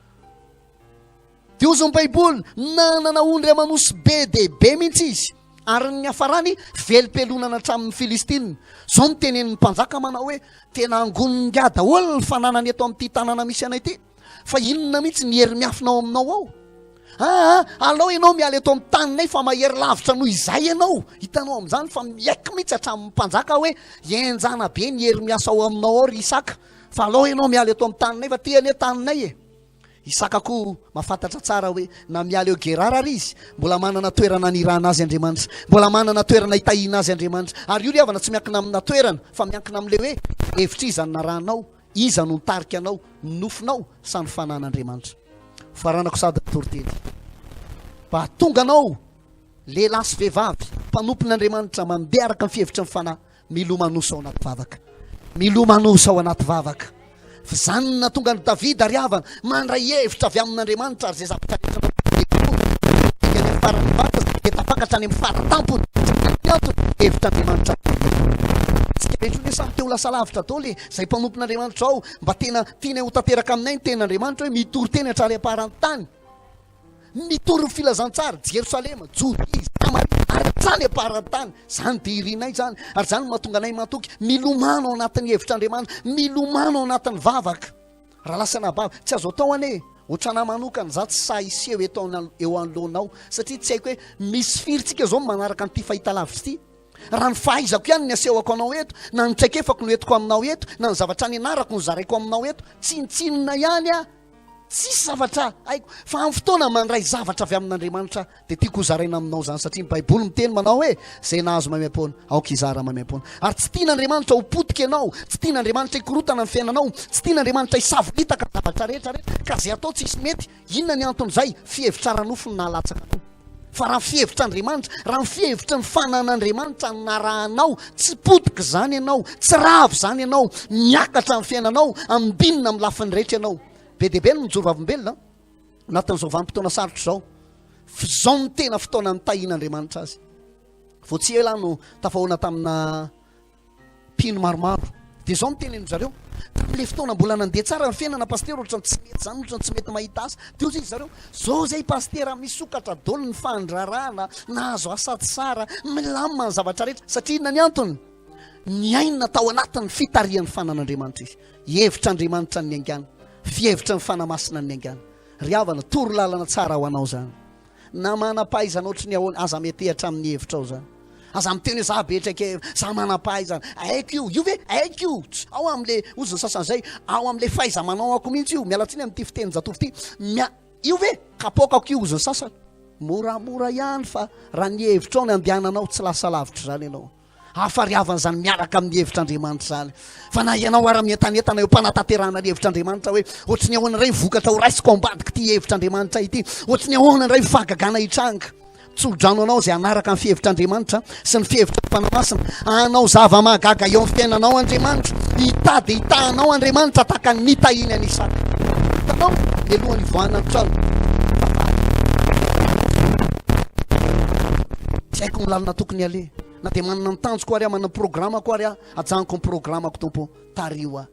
Dia hozy ny Baiboly, nanana ondry aman'osy be dia be mihitsy izy, ary ny niafarany velom-pialonana hatramin'ny Filistina. Izao no tenenin'ny mpanjaka manao hoe, tena angonin'ingahy daholo ny fananany eto amin'ity tanàna misy anay ity. Fa inona mihitsy ny hery miafina ao aminao ao? Aa, alao ianao miala eto amin'ny taninay fa mahery lavitra noho izay ianao. Hitanao amin'izany fa miaiky mihitsy hatramin'ny mpanjaka hoe henjana be ny hery miasa ao aminao ao ry Isaka. Fa alao ianao miala eto amin'ny taninay fa ty anie taninay e. Isaka koa mahafantatra tsara hoe na miala eo Gerara ary izy, mbola manana toerana anirahana azy Andriamanitra. Mbola manana toerana hitahiana azy Andriamanitra. Ary io ry havana tsy miankina amina toerana fa miankina amin'ilay hoe hevitra iza no narahanao. Iza no nitarika anao, ny nofinao sa ny fanan'Andriamanitra? Faranako sady ny toriteny. Mba hahatonga anao, lehilahy sy vehivavy, mpanompon'Andriamanitra, mandeha araka ny fihevitry ny fanahy, milomanosa ao anaty vavaka. Milomanosa ao anaty vavaka. Fa izany no nahatonga an'i Davida ry havana, mandray hevitra avy amin'Andriamanitra ary izay zavatra rehetra any amin'ny faran'ny vata dia tafakatra any amin'ny faratampony. Ny antony, hevitr'Andriamanitra. Tsika rehetra anie samy te ho lasa lavitra daholo e. Izay mpanompon'Andriamanitra ao, mba tena tianay ho tanteraka aminay ny tenin'Andriamanitra hoe mitory teny hatrany am-paran'ny tany. Mitory ny filazantsara, Jerosalema, Jodia, Samaria, ary hatrany am-paran'ny tany. Izany dia irinay izany, ary izany no mahatonga anay matoky. Milomano ao anatin'ny hevitr'Andriamanitra, milomano ao anatin'ny vavaka. Rahalahy sy anabavy, tsy azo atao anie, ohatranà manokana, izaho tsy sahy hiseho eto eo anoloanao, satria tsy haiko hoe misy firy tsika izao no manaraka an'ity fahitalavitra ity. Raha ny fahaizako ihany ny asehoko anao eto, na ny traikefako no entiko aminao eto, na ny zavatra nianarako no zaraiko aminao eto, tsinontsinona ihany aho, tsisy zavatra haiko. Fa amin'ny fotoana mandray zavatra avy amin'Andriamanitra aho, dia tiako hozaraina aminao izany, satria ny Baiboly miteny manao hoe, izay nahazo maimaimpoana, aoka hizara maimaimpoana. Ary tsy tian'Andriamanitra ho potika ianao, tsy tian'Andriamanitra hikorotana ny fiainanao, tsy tian'Andriamanitra hisavoritaka ny zavatra rehetra rehetra, ka izay atao tsisy mety. Inona ny anton'izay? Fihevitra ara-nofo no nahalatsaka anao. Fa raha ny fihevitr'Andriamanitra, raha ny fihevitry ny fanan'Andriamanitra no narahanao, tsy potika izany ianao, tsy rava izany ianao, miakatra ny fiainanao, ambinina amin'ny lafiny rehetra ianao. Be dia be ny mijoro vavolombelona anatin'izao vanim-potoana sarotra izao. F'izao no tena fotoana nitahian'Andriamanitra azy. Vao tsy ela aho no tafahoana tamina mpino maromaro. Dia izao no tenenin-dry zareo, tamin'ilay fotoana mbola nandeha tsara ny fiainana pasitera ohatran'ny tsy mety izany, ohatran'ny tsy mety mahita asa. Dia hoy izy zareo, izao izay pasitera misokatra daholo ny fandraharahana, nahazo asa tsara, milamina ny zavatra rehetra. Satria inona ny antony? Niaina tao anatin'ny fitarihan'ny fanan'Andriamanitra izy. Hevitr'Andriamanitra ny niaingàna, fihevitry ny Fanahy Masina ny niaingàna. Ry havana, toro lalana tsara ho anao izany. Na manam-pahaizana ohatry ny ahoana, aza metehatra amin'ny hevitrao izany. Aza miteny hoe za be traikefa, za manam-pahaizana. Haiko io, io ve? Haiko io. Ao amin'le, hozy ny sasany izay, ao amin'le fahaiza-manao ako mihitsy io. Miala tsiny amin'ity fitenin-jatovo ity. Mia, io ve? Kapoakako io, hozy ny sasany. Moramora ihany fa raha ny hevitrao ny andehananao, tsy lasa lavitra izany ianao. Hafariavana izany miaraka amin'ny hevitr'Andriamanitra izany. Fa na ianao ara mientanentana eo am-panatanterahana ny hevitr'Andriamanitra hoe ohatry ny ahoana indray ny vokatra ho raisiko ao ambadik'ity hevitr'Andriamanitra ity, ohatry ny ahoana indray ny fahagagana hitranga. Tso-drano anao izay hanaraka ny fihevitr'Andriamanitra sy ny fihevitra ny Fanahy Masina. Hanao zava-mahagaga eo amin'ny fiainanao Andriamanitra. Hitady hitaha anao Andriamanitra tahaka ny nitahiny an'i Isaka. Hitanao, mialohan'ny hivoahana ny trano. Tsy haiko ny lalana tokony haleha. Na dia manana ny tanjoko ary aho, manana ny programako ary aho, ajanoko ny programako Tompo, tariho aho.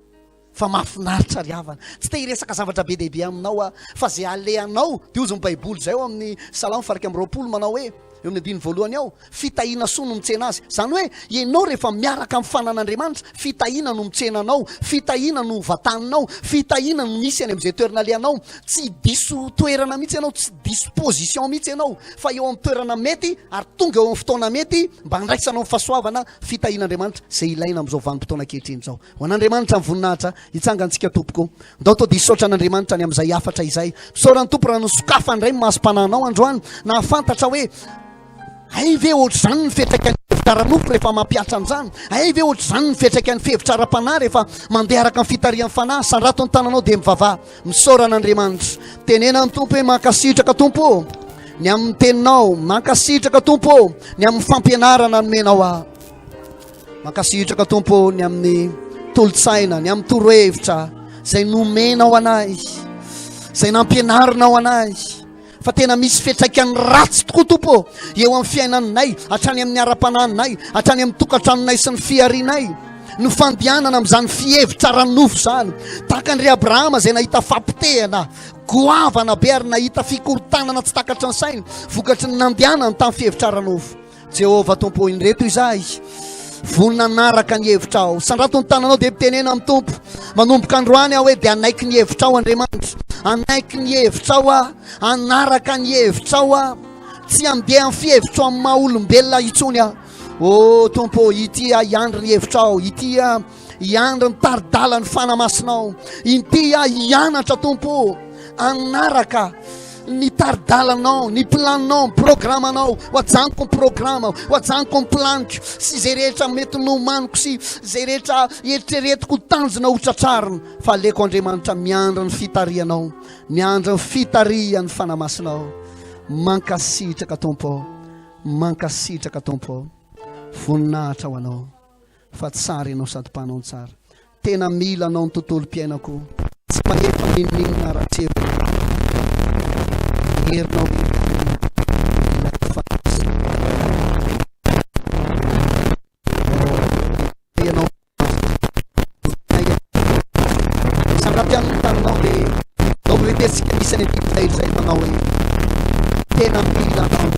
Fa mahafinaritra ry havana. Tsy te hiresaka zavatra be dia be aminao aho, fa izay alehanao, dia hozy ny Baiboly izay ao amin'ny Salamo faha 21 manao hoe, Eo amin'ny andininy voalohany ao, fitahiana soa no mitsena azy. Izany hoe, ianao rehefa miaraka amin'ny fanan'Andriamanitra, fitahiana no mitsena anao, fitahiana no vataninao, fitahiana no misy any amin'izay toerana alehanao. Tsy diso toerana mihitsy ianao, tsy diso position mihitsy ianao, fa eo amin'ny toerana mety ary tonga eo amin'ny fotoana mety mba handraisanao ny fahasoavana, fitahian'Andriamanitra izay ilaina amin'izao vanim-potoana ankehitriny izao. Ho an'Andriamanitra ny voninahitra, hitsangantsika tompoko. Ndao to dia hisaotra an'Andriamanitra ny amin'izay hafatra izay. Misaora ny Tompo raha nosokafany indray ny masom-panahinao androany, nahafantatra hoe hay ve ohatr'izany ny fiantraikan'ny hevitra ara-nofo rehefa mampihatra an'izany? Hay ve ohatr'izany ny fiantraikan'ny fihevitra ara-panahy rehefa mandeha araka ny fitarihan'ny fanahy? Sandrato ny tananao dia mivavaha. Misaora an'Andriamanitra. Tenena ny Tompo hoe mankasitraka Tompo ô, ny amin'ny teninao, mankasitraka Tompo ô, ny amin'ny fampianarana nomenao ahy. Mankasitraka Tompo ô ny amin'ny tolo-tsaina, ny amin'ny torohevitra izay nomenao anay, izay nampianarinao anay. Fa tena misy fiantraikany ratsy tokoa Tompo ô eo amin'ny fiainanay, hatrany amin'ny ara-panahinay, hatrany amin'ny tokantranonay sy ny fiharianay. Ny fandehanana amin'izany fihevitra ara-nofo izany, tahaka an-dry Abrahama izay nahita fapotehana goavana be ary nahita fikorontanana tsy takatry ny sainy vokatry ny nandehanany tamin'ny fihevitra ara-nofo. Jehovah Tompo ô, indreto izahay, vonona hanaraka ny hevitrao. Sandrato ny tananao dia mitenena amin'ny Tompo. Manomboka androany aho hoe dia hanaiky ny hevitrao Andriamanitra. Hanaiky ny hevitrao aho, hanaraka ny hevitrao aho. Tsy handeha amin'ny fihevitro amin'ny maha olombelona intsony aho. Ô Tompo, ity aho hiandry ny hevitrao, ity aho hiandry ny tari-dalan'ny Fanahy Masinao. Ity aho hianatra Tompo ô, hanaraka ny tari-dalanao, ny planinao, ny programanao, ho ajanoko ny programa, ho ajanoko ny planiko sy izay rehetra mety nomaniko sy izay rehetra eritreretiko ho tanjona ho tratrarina, fa aleoko Andriamanitra miandry ny fitarihanao, miandry ny fitarihan'ny Fanahy Masinao. Mankasitraka Tompo ô, mankasitraka Tompo ô, voninahitra ho Anao. Fa tsara ianao sady mpanao ny tsara. Tena mila anao ny tontolom-piainako. Tsy mahefa n'inon'inona raha tsy eo ianao. Ny herinao irery ihany no ilaiko fa tsy ianao Sandrapiano ny taninao dia WTSika misy any an-tany izay manao hoe tena mila anao.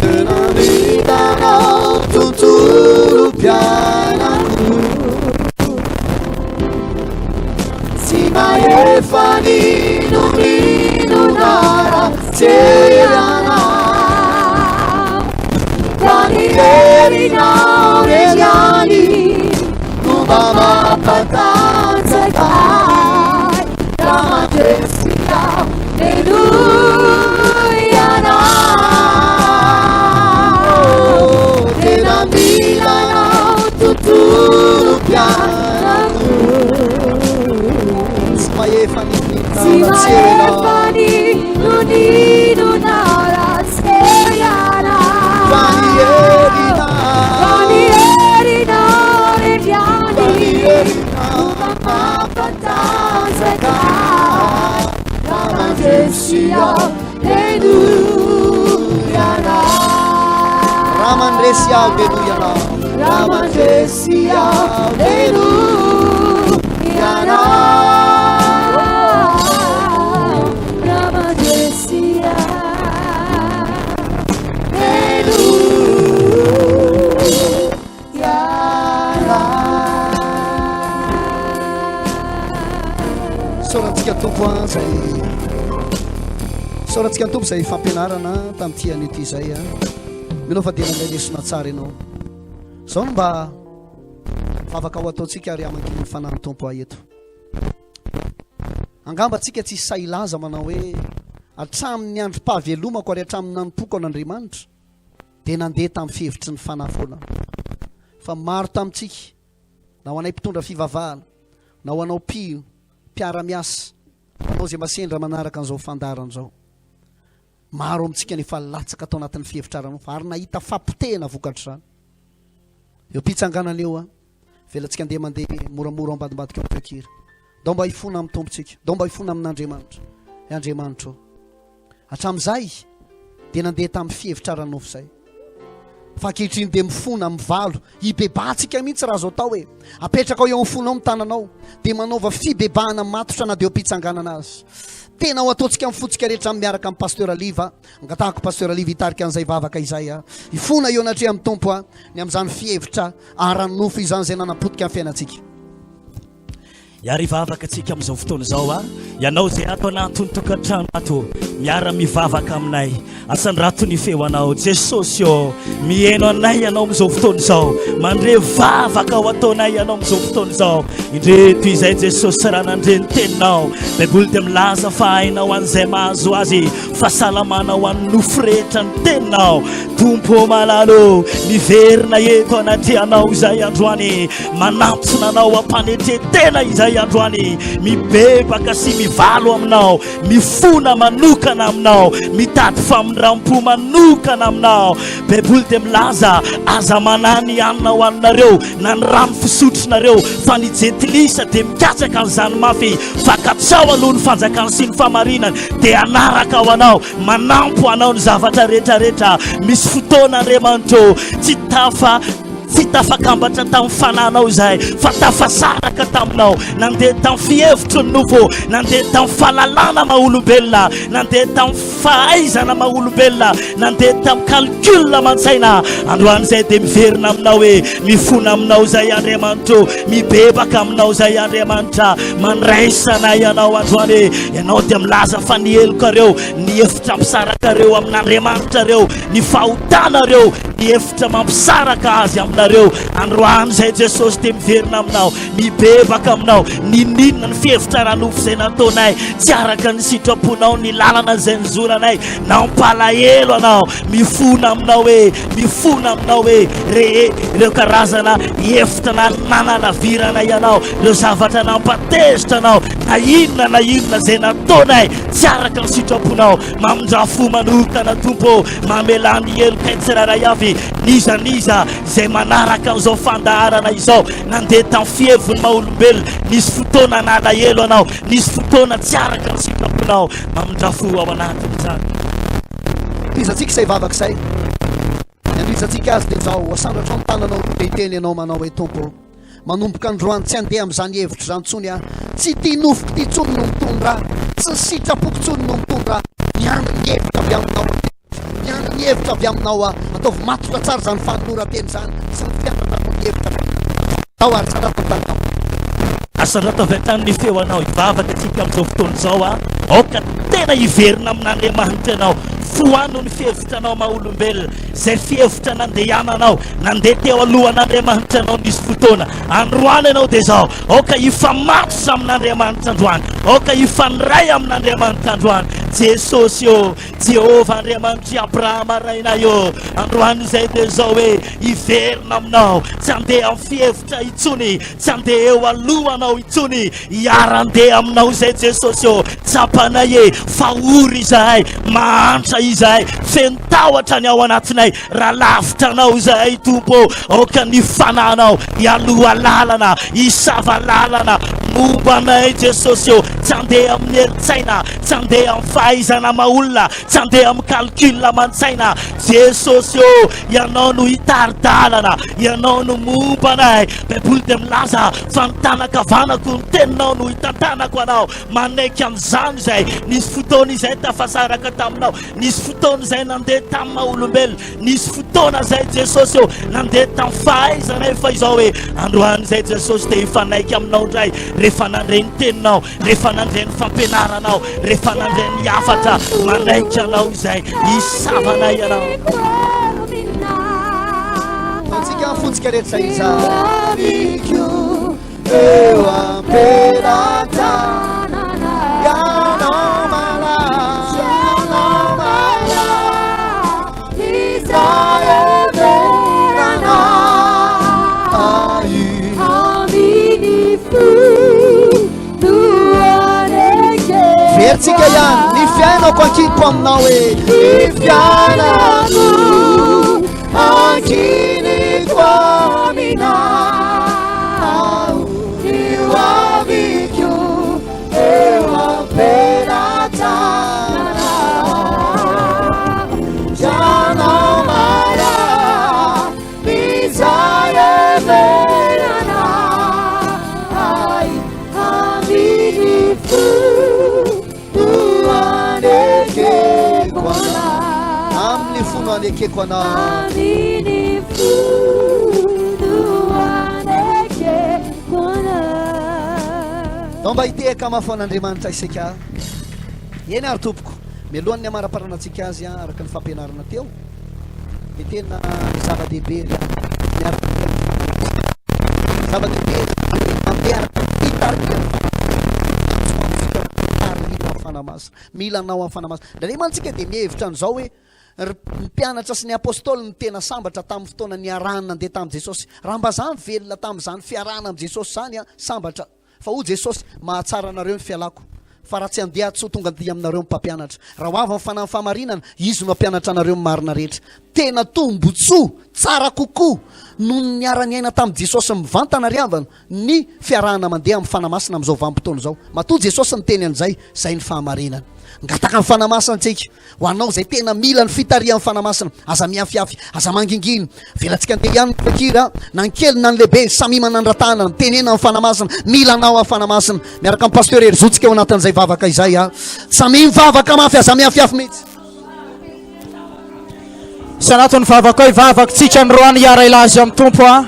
Tena mila anao tontolom-piainako. Tsy mahefa n'inon'inona raha tsy ianao. Fa ny herinao irery ihany no mba mampatanjaka ahy. Raha mandresy aho, henoy ianao. Tena mila anao tontolom-piainako. Tsy mahefa n'inon'inona Tsy raha tsy eo ianao. mahefa n'inon'inona raha tsy eo ianao. Fa ny herinao. Fa ny herinao irery ihany Fa ny herinao. no mba mampatanjaka ahy. Raha mandresy aho, henoy ianao. Raha mandresy aho, henoy ianao. Raha mandresy aho, henoy ianao. Raha mandresy aho, henoy ianao. Isaorantsika Tompo a izay Isaorantsika ny Tompo izay fampianarana tamin'ity anio ity izay a. Mino aho fa dia nandray lesona tsara ianao. Izao no mba vavaka ho ataontsika ary hamangian'ny fanahin'ny Tompo ahy eto. Angamba tsika tsy sahy hilaza manao hoe hatramin'ny androm-pahavelomako ary hatramin'ny nanompoako an'Andriamanitra dia nandeha tamin'ny fihevitry ny fanahy foana. Fa maro tamintsika, na ho anay mpitondra fivavahana, na ho anao mpino, mpiara-miasa, ho anao izay mba sendra manaraka an'izao fandaharana izao. Maro amintsika no efa latsaka tao anatin'ny fihevitra ara-nofo ary nahita fapotehana vokatr'izany. Eo am-pitsanganana eo an, avelantsika andeha mandeha moramora ao ambadimbadika ao ny feon-kira. Ndao mba hifona amin'ny Tompontsika, ndao mba hifona amin'Andriamanitra. Ry Andriamanitra ô, hatramin'izay dia nandeha tamin'ny fihevitra ara-nofo izay. Fa ankehitriny dia mifona, mivalo, hibebahantsika mihitsy raha azo atao e. Apetrakao eo amin'ny fonao ny tananao, dia manaova fibebahana matotra na dia eo am-pitsanganana aza. tena ho ataontsika amin'ny fontsika rehetra miaraka amin'ny Pasteur Liva. Angatahako Pasteur Liva hitarika an'izay vavaka izay a. Hifona eo anatrehan'ny Tompo a, ny amin'izany fihevitra ara-nofo izany izay nanapotika ny fiainantsika. Hiara hivavaka tsika amin'izao fotoana izao a. Ianao izay ato anatin'ny tokantrano ato, miara mivavaka aminay. Asandrato ny feo anao, Jesosy ô. Miheno anay ianao amin'izao fotoana izao. Mandre vavaka ho ataonay ianao amin'izao fotoana izao. Indreto izay Jesosy raha nandre ny teninao. Baiboly dia milaza fa aina ho an'izay mahazo azy, fahasalamana ho an'ny nofo rehetra ny teninao. Tompo malala ô, miverina eto anatrehanao izay androany, manantsona anao am-panetren-tena izay androany, mibebaka sy mivalo aminao, mifona manokana aminao, mitady famindram-po manokana aminao. Baiboly dia milaza, aza manahy ny hanina ho haninareo na ny rano fisotronareo, fa ny jentilisa dia mikatsaka an'izany mafy, fa katsaho aloha ny fanjakany sy ny fahamarinany, dia hanaraka ho anao. Manampo anao ny zavatra rehetra rehetra. Misy fotoana Andriamanitra ô, tsy tafa tsy tafakambatra tamin'ny fananao izahay fa tafasaraka taminao. Nandeha tamin'ny fihevitry ny nofo, nandeha tamin'ny fahalalana maha olombelona, nandeha tamin'ny fahaizana maha olombelona, nandeha tamin'ny calcul aman-tsaina. Androany izay dia miverina aminao hoe mifona aminao izay Andriamanitra ô, mibebaka aminao izay Andriamanitra. Mandraisa anay ianao androany e. Ianao dia milaza fa ny helokareo, ny efitra ampisarakareo amin'Andriamanitrareo, ny fahotanareo, ny efitra mampisaraka azy aminareo. Androany izay Jesosy dia miverina aminao, mibebaka aminao, ninoninona ny fihevitra ara-nofo izay nataonay, tsy araka ny sitraponao ny lalana izay nizoranay, nampalahelo anao, mifona aminao hoe, mifona aminao hoe, re ireo karazana efitra nanalavirana ianao, Ireo zavatra nampatezitra anao, na inona na inona izay nataonay tsy araka ny sitraponao, mamindrà fo manokana Tompo ô, mamelà ny helokay tsirairay avy, n'iza n'iza izay manaraka an'izao fandaharana izao, nandeha tamin'ny fiheviny maha olombelona, nisy fotoana nalahelo anao, nisy fotoana tsy araka ny sitraponao, mamindrà fo ao anatin'izany. Tohizantsika izay vavaka izay. Ny anohizantsika azy dia izao, asandratrao ny tananao dia hiteny ianao manao hoe, Tompo ô, Manomboka androany tsy handeha amin'izany hevitro izany intsony aho. Tsy ity nofoko ity intsony no mitondra ahy. Tsy ny sitrapoko intsony no mitondra ahy. Miandry ny hevitra avy aminao aho. Miandry ny hevitra avy aminao aho. Ataovy matotra tsara izany fanoloran-tena izany sy ny fiandrandranao ny hevitra avy aminao. Atao ary tsara ny tanao. Asandrato avy hatrany ny feo anao hivavaka antsika amin'izao fotoana izao a. Aoka tena hiverina amin'Andriamanitra ianao. Foano ny fihevitra anao maha olombelona. Izay fihevitra nandehananao, nandeha teo alohan'Andriamanitra ianao nisy fotoana. Androany ianao dia izao, aoka hifamatotra amin'Andriamanitra androany. Aoka hifandray amin'Andriamanitra androany. Jesosy ô, Jehovah Andriamanitr'i Abrahama rainay ô, androany izay dia izao hoe hiverina aminao, tsy handeha amin'ny fihevitra intsony, tsy handeha eo alohanao intsony, Hiara-handeha aminao izay Jesosy ô, tsapanay e, fa ory izahay, mahantra izahay, feno tahotra ny ao anatinay, raha lavitra anao izahay Tompo ô, aoka ny fanahinao hialoha lalana, hisava lalana momba anay Jesosy ô, tsy handeha amin'ny herin-tsaina, tsy handeha amin'ny fahaizana maha olona, tsy handeha amin'ny calcul aman-tsaina, Jesosy ô, Ianao no hitari-dalana, Ianao no momba anay. Baiboly dia milaza fa ny tanan-kavanako ny teninao no hitantanako anao. Manaiky an'izany izay. Nisy fotoana izay tafasaraka taminao. Nisy fotoana izay nandeha tamin'ny maha olombelona. Nisy fotoana izay Jesosy ô nandeha tamin'ny fahaizanay fa izao hoe androany izay Jesosy te hifanaiky aminao indray rehefa nandre ny teninao, rehefa nandre ny fampianaranao, rehefa nandre ny hafatra manaiky anao izay hisavanay ianao. Antsika fontsika rehetra izay eo am-pelatanana ianao malala ianao malala izay heverana ahy Verintsika ihany ny fiainako ankiniko aminao e ny fiainako ankiniko aminao ny ho aviko eo am-pelatanana ianao malala Izay heverana ahy amin'ny fo no anekeko anao. Amin'ny fo no anekeko anao. Ndao mba hitehaka mafy ho an'Andriamanitra isika. Eny ary tompoko, mialohan'ny hamaraparanantsika azy araka ny fampianarana teo, dia tena zava-dehibe ry havana miaraka amin'ny fanahy. Zava-dehibe ny mandeha araka ny fitarihan'ny fanahy masina. Mila anao amin'ny fanahy masina. Indraindray mantsy isika dia mihevitra an'izao hoe ry mpianatra sy ny apostoly no tena sambatra tamin'ny fotoana niarahany nandeha tamin'i Jesosy. Raha mba za nivelona tamin'izany fiarahana amin'i Jesosy izany an, sambatra. Fa hoy Jesosy, Mahatsara anareo ny fialako, fa raha tsy handeha aho tsy ho tonga aty aminareo ny Mpampianatra. Raha ho avy ny Fanahin'ny fahamarinana, Izy no hampianatra anareo ny marina rehetra. Tena tombontsoa tsara kokoa noho ny niara-niaina tamin'i Jesosy mivantana ry havana ny fiarahana mandeha amin'ny Fanahy Masina amin'izao vanim-potoana izao. Matoa Jesosy niteny an'izay, izay ny fahamarinana. Mangataka ny Fanahy Masina isika. Ho anao izay tena mila ny fitarihan'ny Fanahy Masina, aza miafiafy, aza mangingina. Avelantsika andeha ihany ny mpihira, na ny kely na ny lehibe, samia manandra-tanana, mitenena amin'ny Fanahy Masina, mila anao aho Fanahy Masina. Miaraka amin'ny Pasteur Herizo tsika ao anatin'izay vavaka izay a. Samia mivavaka mafy, aza miafiafy mihitsy. Sy anatin'ny vavaka ao hivavaka tsika androany hiara-hilaza amin'ny Tompo a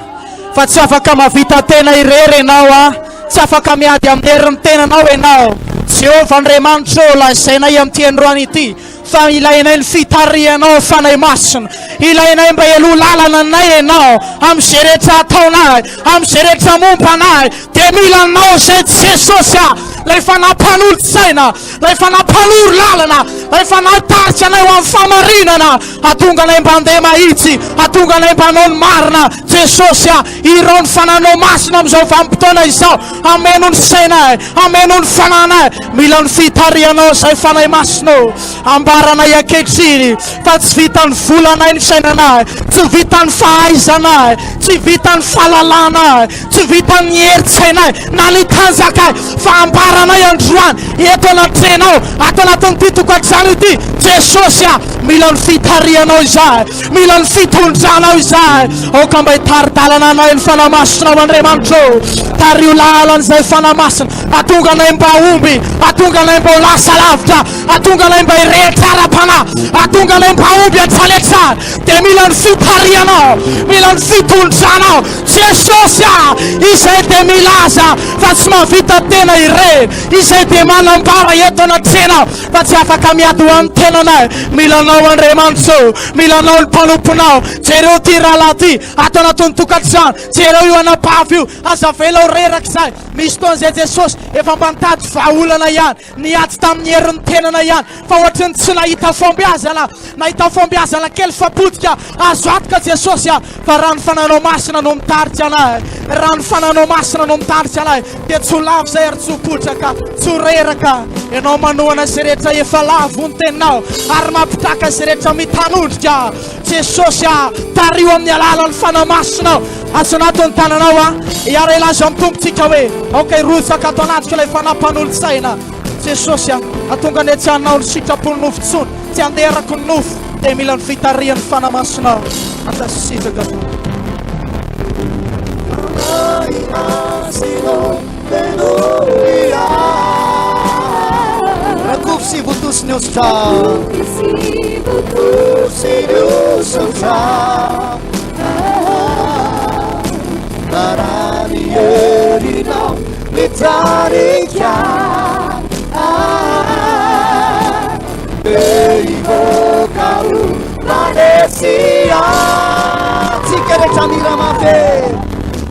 fa tsy afaka mahavita tena irery ianao a tsy afaka miady amin'ny herin'ny tenanao ianao Jehovah Andriamanitra ô lazainay amin'ity androany ity fa ilainay ny fitarihanao Fanahy Masina ilainay mba hialoha lalana anay ianao amin'izay rehetra ataonay amin'izay rehetra momba anay dia mila anao izay Jesosy a ilay Fanahy mpanolo-tsaina Ilay Fanahy mpanoro lalana, ilay Fanahy mitarika anay ho amin'ny fahamarinana, hahatonga anay mba handeha mahitsy, hahatonga anay mba hanao ny marina. Jesosy a, irao ny Fanahinao Masina amin'izao vanim-potoana izao, hameno ny sainay, hameno ny fanahinay. Mila ny fitarihanao izay Fanahy Masina ô. Ambaranay ankehitriny fa tsy vitan'ny volanay ny fiainanay, tsy vitan'ny fahaizanay, tsy vitan'ny fahalalanay, Tsy vitan'ny herin-tsainay na ny tanjakay fa ambaranay androany eto anatrehanao ato anatin'ity tokantrano ity Jesosy a, mila ny fitarihanao izahay, mila ny fitondranao izahay. Aoka mba hitari-dalana anay ny Fanahy Masinao Andriamanitra ô. Tariho lalana izay Fanahy Masina, hahatonga anay mba hahomby, hahatonga anay mba ho lasa lavitra, hahatonga anay mba hirehitra ara-panahy, hahatonga anay mba hahomby hatrany hatrany. Dia mila ny fitarihanao, mila ny fitondranao. Jesosy a! Izay dia milaza fa tsy mahavita tena irery, izay dia manambara eto anatrehanao fa tsy afaka miady ho an'ny tenanay. Mila Anao Andriamanitra ô, mila Anao ny mpanomponao. Jereo ity rahalahy ity ato anatin'ny tokantrano, jereo io anabavy io, aza avela ho reraka izay. Misy fotoana izay Jesosy efa mba nitady vahaolana ihany, niady tamin'ny herin'ny tenanay ihany fa ohatry ny tsy nahita fahombiazana, nahita fahombiazana kely fa potika. Azo antoka Jesosy a, fa raha ny Fanahinao Masina no mitarika anay, raha ny Fanahinao Masina no mitarika anay, dia tsy ho lavo izay ary tsy ho potraka, tsy ho reraka. Ianao manohana izay rehetra efa lavo ny teninao ary mampitraka izay rehetra mitanondrika. Jesosy a, tariho amin'ny alalan'ny Fanahy Masinao. Asanato ny tananao a, hiara-hilaza amin'ny Tompontsika hoe, aoka hirotsaka ato anatiko ilay Fanahy mpanolo-tsaina. Jesosy a, hahatonga anay tsy hanao ny sitrapon'ny nofo intsony, tsy handeha araka ny nofo, dia mila ny fitarihan'ny Fanahy Masinao. Aza sitraka Tompo. Fanahy Masina, fenoy ahy. Rakofy sy votosi ny hosotra. Votosi ny hosotra. Marary herinao mitarika ahy. Te hivoaka ho mpandresy ahy. Tsika rehetra mihira mafy.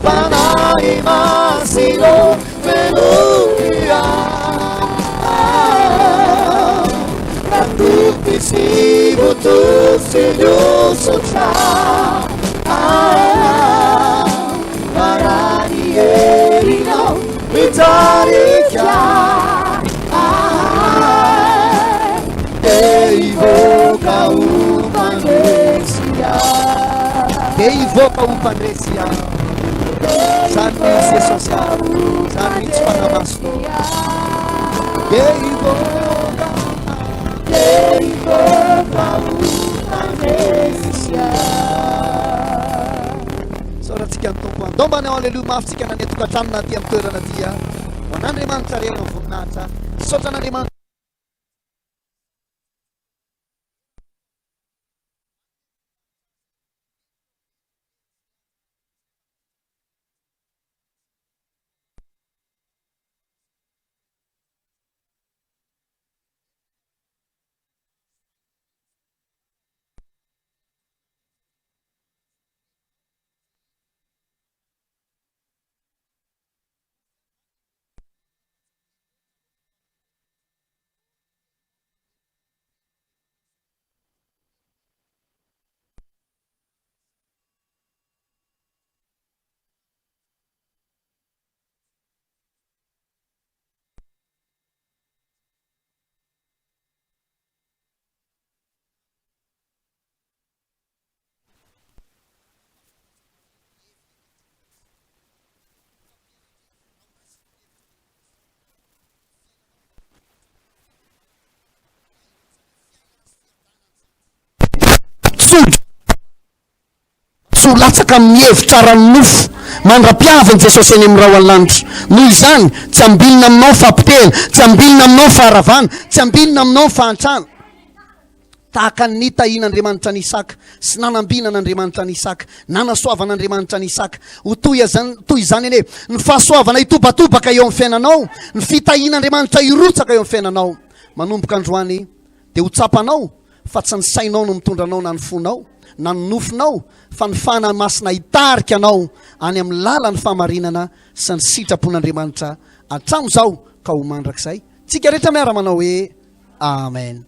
Fanahy Masina fenoy ahy. Rakofy sy votosi ny hosotra. Marary herinao mitarika ahy. Te hivoaka ho mpandresy ahy. Te hivoaka ho mpandresy ahy. Zany mihitsy Jesosy ah. Zany mihitsy Fanahy Masina. Te hivoaka, te hivoaka ho mpandresy ahy. Isaorantsika ny Tompo. Andao mba hanao aleloia mafy tsika na any an-tokantrano na aty amin'ny toerana aty. Ho an'Andriamanitra irery ny voninahitra. Misaotra an'Andriamanitra. Tsy ho latsaka amin'ny hevitra ara-nofo mandra-piavin'i Jesosy eny amin'ny rahona lanitra. Noho izany, tsy ambinina aminao ny fahapotehana, tsy ambinina aminao ny faharavana, tsy ambinina aminao ny fahantrana. Tahaka ny nitahian'Andriamanitra an'i Isaka sy nanambinan'Andriamanitra an'i Isaka, nanasoavan'Andriamanitra an'i Isaka, ho toy azany, toy izany anie ny fahasoavana hitobatobaka eo amin'ny fiainanao, ny fitahian'Andriamanitra hirotsaka eo amin'ny fiainanao. Manomboka androany dia ho tsapanao fa tsy ny sainao no mitondra anao na ny fonao na ny nofinao fa ny Fanahy Masina hitarika anao any amin'ny lalan'ny fahamarinana sy ny sitrapon'Andriamanitra hatramin'izao ka ho mandrakizay. Tsika rehetra miara-manao hoe Amen.